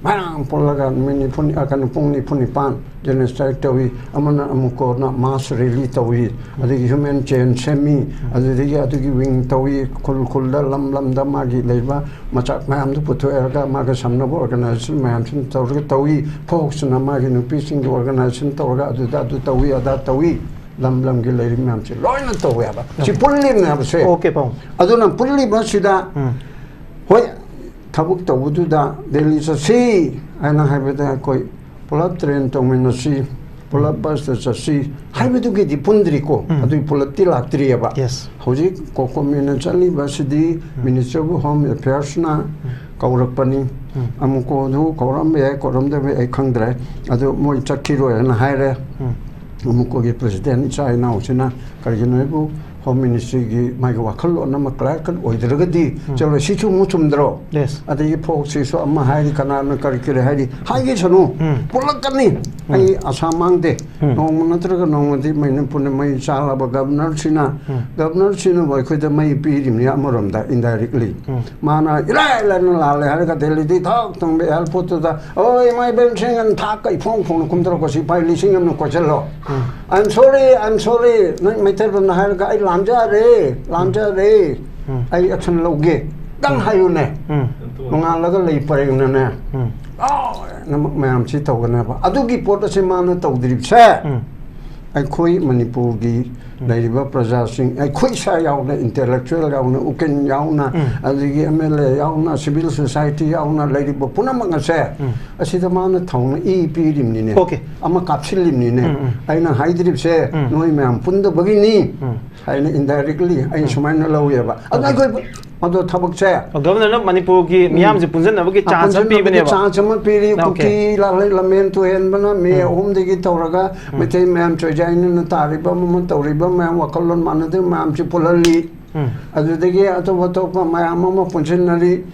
ꯃꯌꯥꯝ ꯄꯨꯜꯂꯒ ꯅꯨꯃꯤꯠ ꯅꯤꯐꯨ, ꯑ, ꯀꯩꯅꯣ, ꯄꯨꯡ ꯅꯤꯐꯨ ꯅꯤꯄꯥꯟ ꯖꯦꯅꯣꯁꯥꯏꯠ ꯇꯧꯏ, ꯑꯃꯅ ꯑꯃꯨꯛ ꯀꯣꯟꯅ ꯃꯥꯁ ꯔꯦꯂꯤ ꯇꯧꯏ, ꯑꯗꯒꯤ ꯍ꯭ꯌꯨꯃꯦꯟ ꯆꯦꯟ ꯁꯦꯝꯃꯤ, ꯑꯗꯨꯗꯒꯤ ꯑꯗꯨꯒꯤ ꯋꯤꯡ ꯇꯧꯏ, ꯈꯨꯜ ꯈꯨꯜꯗ, ꯂꯝ ꯂꯝꯗ ꯃꯥꯒꯤ ꯂꯩꯕ ꯃꯆꯥꯛ ꯃꯌꯥꯝꯗꯨ ꯄꯨꯊꯣꯛꯑꯒ ꯃꯥꯒ ꯁꯝꯅꯕ ꯑꯣꯔꯒꯅꯥꯏꯖꯦꯁꯟ ꯃꯌꯥꯝꯁꯤꯅ ꯇꯧꯔꯒ ꯇꯧꯏ, ꯐꯣꯛꯁꯅ ꯃꯥꯒꯤ ꯅꯨꯄꯤꯁꯤꯡꯒꯤ ꯑꯣꯔꯒꯅꯥꯏꯖꯦꯁꯟ ꯇꯧꯔꯒ ꯑꯗꯨꯗ ꯑꯗꯨ ꯇꯧꯏ, ꯑꯗꯥ ꯇꯧꯏ, ꯂꯝ ꯂꯝꯒꯤ ꯂꯩꯔꯤꯕ ꯃꯌꯥꯝꯁꯦ ꯂꯣꯏꯅ ꯇꯧꯋꯦꯕ꯫ ꯁꯤ ꯄꯨꯜꯂꯤꯕꯅꯦꯕꯁꯦ꯫ ꯑꯣꯀꯦ, ꯄꯥꯎ꯫ ꯑꯗꯨꯅ ꯄꯨꯜꯂꯤꯕꯁꯤꯗ, ꯎꯝ. ꯍꯣꯏ, ꯊꯕꯛ ꯇꯧꯕꯗꯨꯗ ꯗꯦꯜꯂꯤ ꯆꯠꯁꯤ, ꯑꯩꯅ ꯍꯥꯏꯕꯗ ꯑꯩꯈꯣꯏ ꯄꯨꯂꯞ ꯇ꯭ꯔꯦꯟ ꯇꯧꯃꯤꯟꯅꯁꯤ, ꯄꯨꯂꯞ ꯕꯁꯇ ꯆꯠꯁꯤ ꯍꯥꯏꯕꯗꯨꯒꯤꯗꯤ ꯄꯨꯟꯗ꯭ꯔꯤꯀꯣ꯫ ꯎꯝ꯫ ꯑꯗꯨꯒꯤ ꯄꯨꯂꯞꯇꯤ ꯂꯥꯛꯇ꯭ꯔꯤꯑꯕ꯫ Yes. ꯍꯧꯖꯤꯛ ꯀꯣꯀꯣꯃꯤꯅ ꯆꯠꯂꯤꯕꯁꯤꯗꯤ Ministry of Home Affairsꯅ ꯀꯧꯔꯛꯄꯅꯤ꯫ ꯑꯃꯨꯛꯀꯣꯗꯨ ꯀꯧꯔꯝꯕ ꯌꯥꯏ, ꯀꯧꯔꯝꯗꯕ ꯌꯥꯏ, ꯑꯩ ꯈꯪꯗ꯭ꯔꯦ꯫ ꯑꯗꯨ ꯃꯣꯏ ꯆꯠꯈꯤꯔꯣꯏꯅ ꯍꯥꯏꯔꯦ꯫ ꯎꯝ. ꯑꯃꯨꯛꯀꯣꯒꯤ ꯄ꯭ꯔꯁꯤꯗꯦꯟ ꯏꯆꯥ ꯏꯅꯥꯎꯁꯤꯅ ꯀꯔꯤꯒꯤꯅꯣ ꯍꯥꯏꯕꯨ ꯍꯣꯝ ꯃꯤꯅꯤꯁꯇ꯭ꯔꯤꯒꯤ ꯃꯥꯒꯤ ꯋꯥꯈꯜꯂꯣꯟ ꯑꯃ ꯀ꯭ꯂꯥꯔꯛ ꯑꯣꯏꯗ꯭ꯔꯒꯗꯤ ꯆꯠꯂꯣꯏ꯫ ꯁꯤꯁꯨ ꯑꯃꯨꯛ ꯆꯨꯝꯗ꯭ꯔꯣ? Yes. ꯑꯗꯒꯤ ꯐꯣꯛꯁꯤꯁꯨ ꯑꯃ ꯍꯥꯏꯔꯤ, ꯀꯅꯥꯅ ꯀꯔꯤ ꯀꯔꯤ ꯍꯥꯏꯔꯤ, ꯍꯥꯏꯈꯤꯁꯅꯨ꯫ ꯎꯝ. ꯄꯨꯜꯂꯛꯀꯅꯤ꯫ ꯑꯩ ꯑꯁꯥ ꯃꯥꯡꯗꯦ꯫ ꯎꯝ. ꯅꯣꯡꯃ ꯅꯠꯇ꯭ꯔꯒ ꯅꯣꯡꯃꯗꯤ ꯃꯅꯤꯄꯨꯔꯅ ꯃꯩ ꯆꯥꯜꯂꯕ ꯒꯕꯅꯔꯁꯤꯅ, ꯎꯝ. ꯒꯕꯅꯔꯁꯤꯅꯕꯨ ꯑꯩꯈꯣꯏꯗ ꯃꯩ ꯄꯤꯔꯤꯕꯅꯤ ꯑꯃꯔꯣꯝꯗ, indirectly꯫ ꯎꯝ. ꯃꯥꯅ ꯏꯔꯥꯏ ꯂꯥꯏꯅ ꯂꯥꯜꯂꯦ ꯍꯥꯏꯔꯒ ꯗꯦꯜꯂꯤꯗꯒꯤ ꯊꯛ ꯊꯪꯕ airportꯇꯨꯗ, "ꯑꯣ, ꯏꯃꯥ ꯏꯕꯦꯟꯁꯤꯡ" ꯑꯅ ꯊꯥꯛꯀ ꯏꯐꯣꯡ ꯐꯣꯡꯅ ꯀꯨꯝꯊꯔꯛꯄ ꯁꯤꯐꯥꯏ ꯂꯤꯁꯤꯡ ꯑꯃꯅ ꯀꯣꯏꯁꯤꯜꯂꯣ꯫ ꯎꯝ. "I'm sorry, I'm sorry, ꯅꯪ ꯃꯩꯇꯩꯂꯣꯟꯗ ꯍꯥꯏꯔꯒ ꯑꯩ ꯂꯥꯟꯖꯔꯦ, ꯂꯥꯟꯖꯔꯦ, ꯎꯝ. ꯑꯩ action ꯂꯧꯒꯦ" ꯗꯪ ꯍꯥꯏꯌꯨꯅꯦ꯫ ꯎꯝ. ꯅꯣꯡꯉꯥꯜꯂꯒ ꯂꯩ ꯄꯔꯦꯡꯅꯅꯦ, ꯎꯝ. "ꯑꯥꯎ!" ꯅꯃꯛ ꯃꯌꯥꯝꯁꯤ ꯇꯧꯒꯅꯦꯕ꯫ ꯑꯗꯨꯒꯤ ꯄꯣꯠ ꯑꯁꯤ ꯃꯥꯅ ꯇꯧꯗ꯭ꯔꯤꯕꯁꯦ, ꯎꯝ. ꯑꯩꯈꯣꯏ ꯃꯅꯤꯄꯨꯔꯒꯤ ꯂꯩꯔꯤꯕ ꯄ꯭ꯔꯖꯥꯁꯤꯡ, ꯑꯩꯈꯣꯏ ꯏꯁꯥ ꯌꯥꯎꯅ, intellectual ꯌꯥꯎꯅ, ꯎꯀꯤꯜ ꯌꯥꯎꯅ, ꯎꯝ. ꯑꯗꯒꯤ MLA ꯌꯥꯎꯅ, civil society ꯌꯥꯎꯅ ꯂꯩꯔꯤꯕ ꯄꯨꯝꯅꯃꯛ ꯑꯁꯦ, ꯎꯝ. ꯑꯁꯤꯗ ꯃꯥꯅ ꯊꯧꯅ ꯏ ꯄꯤꯔꯤꯕꯅꯤꯅꯦ꯫ Okay. ꯑꯃ ꯀꯥꯞꯁꯤꯜꯂꯤꯕꯅꯤꯅꯦ꯫ ꯎꯝ, ꯎꯝ. ꯑꯩꯅ ꯍꯥꯏꯗ꯭ꯔꯤꯕꯁꯦ ꯎꯝ. ꯅꯣꯏ ꯃꯌꯥꯝ ꯄꯨꯟꯗꯕꯒꯤꯅꯤ ꯎꯝ. ꯍꯥꯏꯅ indirectly ꯑꯩ ꯁꯨꯃꯥꯏꯅ ꯂꯧꯋꯦꯕ꯫ ꯑꯗꯣ ꯑꯩꯈꯣꯏ, ꯑꯗꯣ ꯊꯕꯛꯁꯦ ꯒꯕꯅꯔꯅ ꯃꯅꯤꯄꯨꯔꯒꯤ ꯃꯤꯌꯥꯝꯁꯦ ꯄꯨꯟꯁꯤꯟꯅꯕꯒꯤ ꯆꯥꯟꯁ ꯑꯃ ꯄꯨꯟꯁꯤꯟꯅꯕꯒꯤ ꯄꯤꯕꯅꯦꯕ꯫ ꯆꯥꯟꯁ ꯑꯃ ꯄꯤꯔꯤ꯫ Okay. ꯀꯨꯀꯤ ꯂꯥꯜꯍꯩ ꯂꯃꯦꯟ ꯇꯨꯍꯦꯟꯕꯅ ꯃꯦ ꯑꯍꯨꯝꯗꯒꯤ ꯇꯧꯔꯒ ꯃꯩꯇꯩ ꯃꯌꯥꯝ ꯆꯣꯏꯖꯥꯏꯅꯅ ꯇꯥꯔꯤꯕ ꯑꯃ, ꯑꯃ ꯇꯧꯔꯤꯕ ꯃꯌꯥꯝ, ꯋꯥꯈꯜꯂꯣꯟ ꯃꯥꯟꯅꯗꯕ ꯃꯌꯥꯝꯁꯤ ꯄꯨꯜꯍꯜꯂꯤ꯫ ꯎꯝ. ꯑꯗꯨꯗꯒꯤ ꯑꯇꯣꯞ ꯑꯇꯣꯞꯄ ꯃꯌꯥꯝ ꯑꯃ ꯄꯨꯟꯁꯤꯟꯅꯔꯤ꯫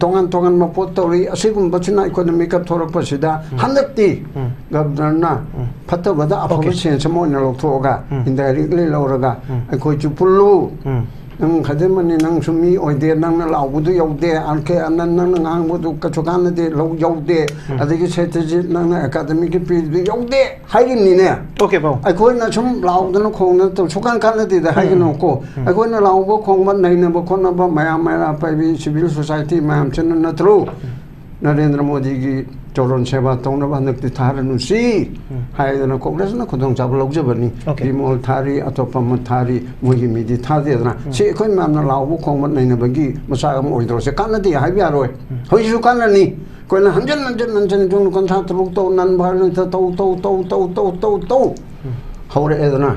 ꯇꯣꯉꯥꯟ ꯇꯣꯉꯥꯟꯕ ꯄꯣꯠ ꯇꯧꯔꯤ꯫ ꯑꯁꯤꯒꯨꯝꯕꯁꯤꯅ ꯑꯩꯈꯣꯏꯅ ꯃꯤꯀꯞ ꯊꯣꯛꯂꯛꯄꯁꯤꯗ ꯍꯟꯗꯛꯇꯤ ꯎꯝ. ꯒꯕꯅꯔꯅ ꯐꯠꯇꯕꯗ ꯑꯐꯕ Okay. ꯁꯦꯟꯁ ꯑꯃ ꯑꯣꯏꯅ ꯂꯧꯊꯣꯛꯑꯒ, ꯎꯝ. indirectly ꯂꯧꯔꯒ, ꯎꯝ. ꯑꯩꯈꯣꯏꯁꯨ ꯄꯨꯜꯂꯨ꯫ ꯎꯝ. ꯅꯪ ꯈꯗꯤꯃꯅꯤ, ꯅꯪꯁꯨ ꯃꯤ ꯑꯣꯏꯗꯦ, ꯅꯪꯅ ꯂꯥꯎꯕꯗꯨ ꯌꯧꯗꯦ, ꯑꯥꯔ ꯀꯦ ꯑꯅꯟ ꯅꯪꯅ ꯉꯥꯡꯕꯗꯨ ꯀꯩꯁꯨ ꯀꯥꯟꯅꯗꯦ, ꯂꯧ ꯌꯧꯗꯦ, ꯑꯗꯒꯤ ꯁꯦꯇ꯭ꯔꯖꯤꯠ ꯅꯪꯅ ꯑꯦꯀꯥꯗꯃꯤꯒꯤ ꯄꯤꯔꯤꯗꯨ ꯌꯧꯗꯦ ꯍꯥꯏꯔꯤꯕꯅꯤꯅꯦ꯫ Okay, ꯄꯥꯕꯨꯡ꯫ ꯑꯩꯈꯣꯏꯅ ꯁꯨꯝ ꯂꯥꯎꯗꯅ ꯈꯣꯡꯗꯅ ꯇꯧ ꯁꯨꯀꯥꯟ ꯀꯥꯟꯅꯗꯦꯗ ꯍꯥꯏꯒꯅꯨꯀꯣ꯫ ꯑꯩꯈꯣꯏꯅ ꯂꯥꯎꯕ ꯈꯣꯡꯕ, ꯅꯩꯅꯕ ꯈꯣꯠꯅꯕ ꯃꯌꯥꯝ, ꯃꯩꯔꯥ ꯄꯥꯏꯕꯤ, civil society ꯃꯌꯥꯝꯁꯤꯅ ꯅꯠꯇ꯭ꯔꯣ? ꯅꯔꯦꯟꯗ꯭ꯔ ꯃꯣꯗꯤꯒꯤ ꯆꯣꯔꯣꯟ ꯁꯦꯕꯥ ꯇꯧꯅꯕ ꯍꯟꯗꯛꯇꯤ ꯊꯥꯔꯅꯨꯁꯤ ꯍꯥꯏꯗꯅ ꯀꯣꯡꯒ꯭ꯔꯦꯁꯅ ꯈꯨꯗꯣꯡꯆꯥꯕ ꯂꯧꯖꯕꯅꯤ꯫ Okay. ꯕꯤꯃꯣꯜ ꯊꯥꯔꯤ, ꯑꯇꯣꯞꯄ ꯑꯃ ꯊꯥꯔꯤ, ꯃꯣꯏꯒꯤ ꯃꯤꯗꯤ ꯊꯥꯗꯦꯗꯅ꯫ ꯁꯤ ꯑꯩꯈꯣꯏ ꯃꯌꯥꯝꯅ ꯂꯥꯎꯕ ꯈꯣꯡꯕ ꯅꯩꯅꯕꯒꯤ ꯃꯆꯥꯛ ꯑꯃ ꯑꯣꯏꯗ꯭ꯔꯣ? ꯁꯤ ꯀꯥꯟꯅꯗꯦ ꯍꯥꯏꯕ ꯌꯥꯔꯣꯏ꯫ ꯍꯧꯖꯤꯛꯁꯨ ꯀꯥꯟꯅꯅꯤ꯫ ꯑꯩꯈꯣꯏꯅ ꯍꯟꯖꯤꯟ ꯍꯟꯖꯤꯟ ꯍꯟꯖꯤꯟ ꯖꯨꯟ ꯀꯨꯟꯊ꯭ꯔꯥ ꯇꯔꯨꯛ ꯇꯧ, ꯅꯟ ꯚꯥꯏꯑꯣꯂꯦꯟꯁꯇ ꯇꯧ, ꯇꯧ, ꯇꯧ, ꯇꯧ, ꯇꯧ, ꯇꯧ, ꯇꯧ꯫ ꯎꯝ꯫ ꯍꯧꯔꯛꯑꯦꯗꯅ꯫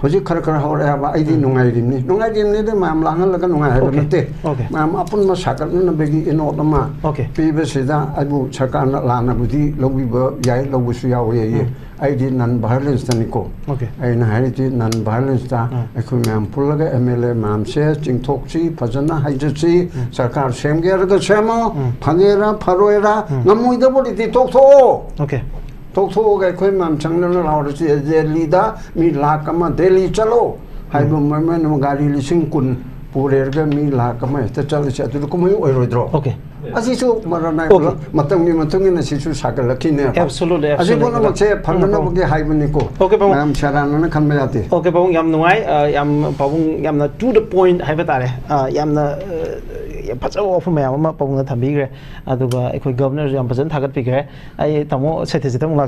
ꯍꯧꯖꯤꯛ ꯈꯔ ꯈꯔ ꯍꯧꯔꯛꯑꯦ ꯍꯥꯏꯕ꯫ ꯑꯩꯗꯤ ꯎꯝ꯫ ꯅꯨꯡꯉꯥꯏꯔꯤꯕꯅꯤ꯫ ꯅꯨꯡꯉꯥꯏꯔꯤꯕꯅꯤꯗꯤ ꯃꯌꯥꯝ ꯂꯥꯡꯍꯜꯂꯒ ꯅꯨꯡꯉꯥꯏ ꯍꯥꯏꯕ ꯑꯣꯀꯦ꯫ ꯅꯠꯇꯦ꯫ ꯑꯣꯀꯦ꯫ ꯃꯌꯥꯝ ꯑꯄꯨꯟꯕ ꯁꯥꯒꯠꯅꯅꯕꯒꯤ ꯏꯅꯣꯠ ꯑꯃ ꯑꯣꯀꯦ꯫ ꯄꯤꯕꯁꯤꯗ ꯑꯩꯕꯨ ꯁꯔꯀꯥꯔꯅ ꯂꯥꯟꯅꯕꯨꯗꯤ ꯂꯧꯕꯤꯕ ꯌꯥꯏ, ꯂꯧꯕꯁꯨ ꯌꯥꯎꯋꯦꯌꯦ꯫ ꯎꯝ꯫ ꯑꯩꯗꯤ ꯅꯟ ꯚꯥꯏꯑꯣꯂꯦꯟꯁꯇꯅꯤꯀꯣ꯫ ꯑꯣꯀꯦ꯫ ꯑꯩꯅ ꯍꯥꯏꯔꯤꯗꯤ ꯅꯟ ꯚꯥꯏꯑꯣꯂꯦꯟꯁꯇ ꯎꯝ꯫ ꯑꯩꯈꯣꯏ ꯃꯌꯥꯝ ꯄꯨꯜꯂꯒ ꯑꯦꯝ ꯑꯦꯜ ꯑꯦ ꯃꯌꯥꯝꯁꯦ ꯆꯤꯡꯊꯣꯛꯁꯤ, ꯐꯖꯅ ꯍꯥꯏꯖꯁꯤ꯫ ꯎꯝ꯫ ꯁꯔꯀꯥꯔ ꯁꯦꯝꯒꯦ ꯍꯥꯏꯔꯒ ꯁꯦꯝꯃꯣ, ꯎꯝ꯫ ꯐꯒꯦꯔꯥ ꯐꯔꯣꯏꯔꯥ, ꯎꯝ꯫ ꯉꯝꯃꯣꯏꯗꯕ ꯑꯣꯏꯔꯗꯤ ꯇꯣꯛꯊꯣꯛꯑꯣ꯫ ꯑꯣꯀꯦ꯫ ꯇꯣꯛꯊꯣꯛꯑꯒ ꯑꯩꯈꯣꯏ ꯃꯌꯥꯝ ꯆꯪꯗꯅ ꯂꯥꯎꯔꯁꯤ, ꯗꯦꯜꯂꯤꯗ ꯃꯤ ꯂꯥꯈ ꯑꯃ ꯗꯦꯜꯂꯤ ꯆꯠꯂꯣ ꯍꯥꯏꯕ ꯎꯝ꯫ ꯃꯣꯏ, ꯃꯣꯏꯅ ꯒꯥꯔꯤ ꯂꯤꯁꯤꯡ ꯀꯨꯟ ꯄꯨꯔꯦꯔꯒ ꯃꯤ ꯂꯥꯈ ꯑꯃ ꯍꯦꯛꯇ ꯆꯠꯂꯁꯤ, ꯑꯗꯨꯗ ꯀꯨꯝꯍꯩ ꯑꯣꯏꯔꯣꯏꯗ꯭ꯔꯣ? ꯑꯣꯀꯦ꯫ ꯑꯁꯤꯁꯨ ꯃꯔꯝ ꯑꯣꯀꯦ꯫ ꯃꯇꯝꯒꯤ ꯃꯇꯨꯡ ꯏꯟꯅ ꯁꯤꯁꯨ ꯁꯥꯒꯠꯂꯛꯈꯤꯅꯦꯕ꯫ Absolutely, ꯑꯁꯤ absolutely꯫ ꯄꯨꯝꯅꯃꯛꯁꯦ ꯎꯝ, ꯐꯅꯅꯕꯒꯤ ꯍꯥꯏꯕꯅꯤꯀꯣ꯫ ꯑꯣꯀꯦ, ꯄꯥꯕꯨꯡ꯫ ꯃꯌꯥꯝ ꯁꯦꯔꯥꯟꯅꯅ ꯈꯟꯕ ꯌꯥꯗꯦ꯫ ꯑꯣꯀꯦ, ꯄꯥꯕꯨꯡ, ꯌꯥꯝ ꯅꯨꯡꯉꯥꯏ꯫ ꯑ, ꯌꯥꯝ, ꯄꯥꯕꯨꯡ ꯌꯥꯝꯅ to the point ꯍꯥꯏꯕ ꯇꯥꯔꯦ꯫ ꯑ, ꯌꯥꯝꯅ, ꯑ, ꯌꯥꯝ ꯐꯖꯕ ꯋꯥꯐꯝ ꯃꯌꯥꯝ ꯑꯃ ꯄꯥꯕꯨꯡꯅ ꯊꯝꯕꯤꯈ꯭ꯔꯦ꯫ ꯑꯗꯨꯒ ꯑꯩꯈꯣꯏ ꯒꯕꯔꯅꯔꯁꯨ ꯌꯥꯝ ꯐꯖꯅ ꯊꯥꯒꯠꯄꯤꯈ꯭ꯔꯦ꯫ ꯑꯩ ꯇꯥꯃꯣ ꯁꯇ꯭ꯌꯖꯤꯠꯇ ꯑꯃꯨꯛ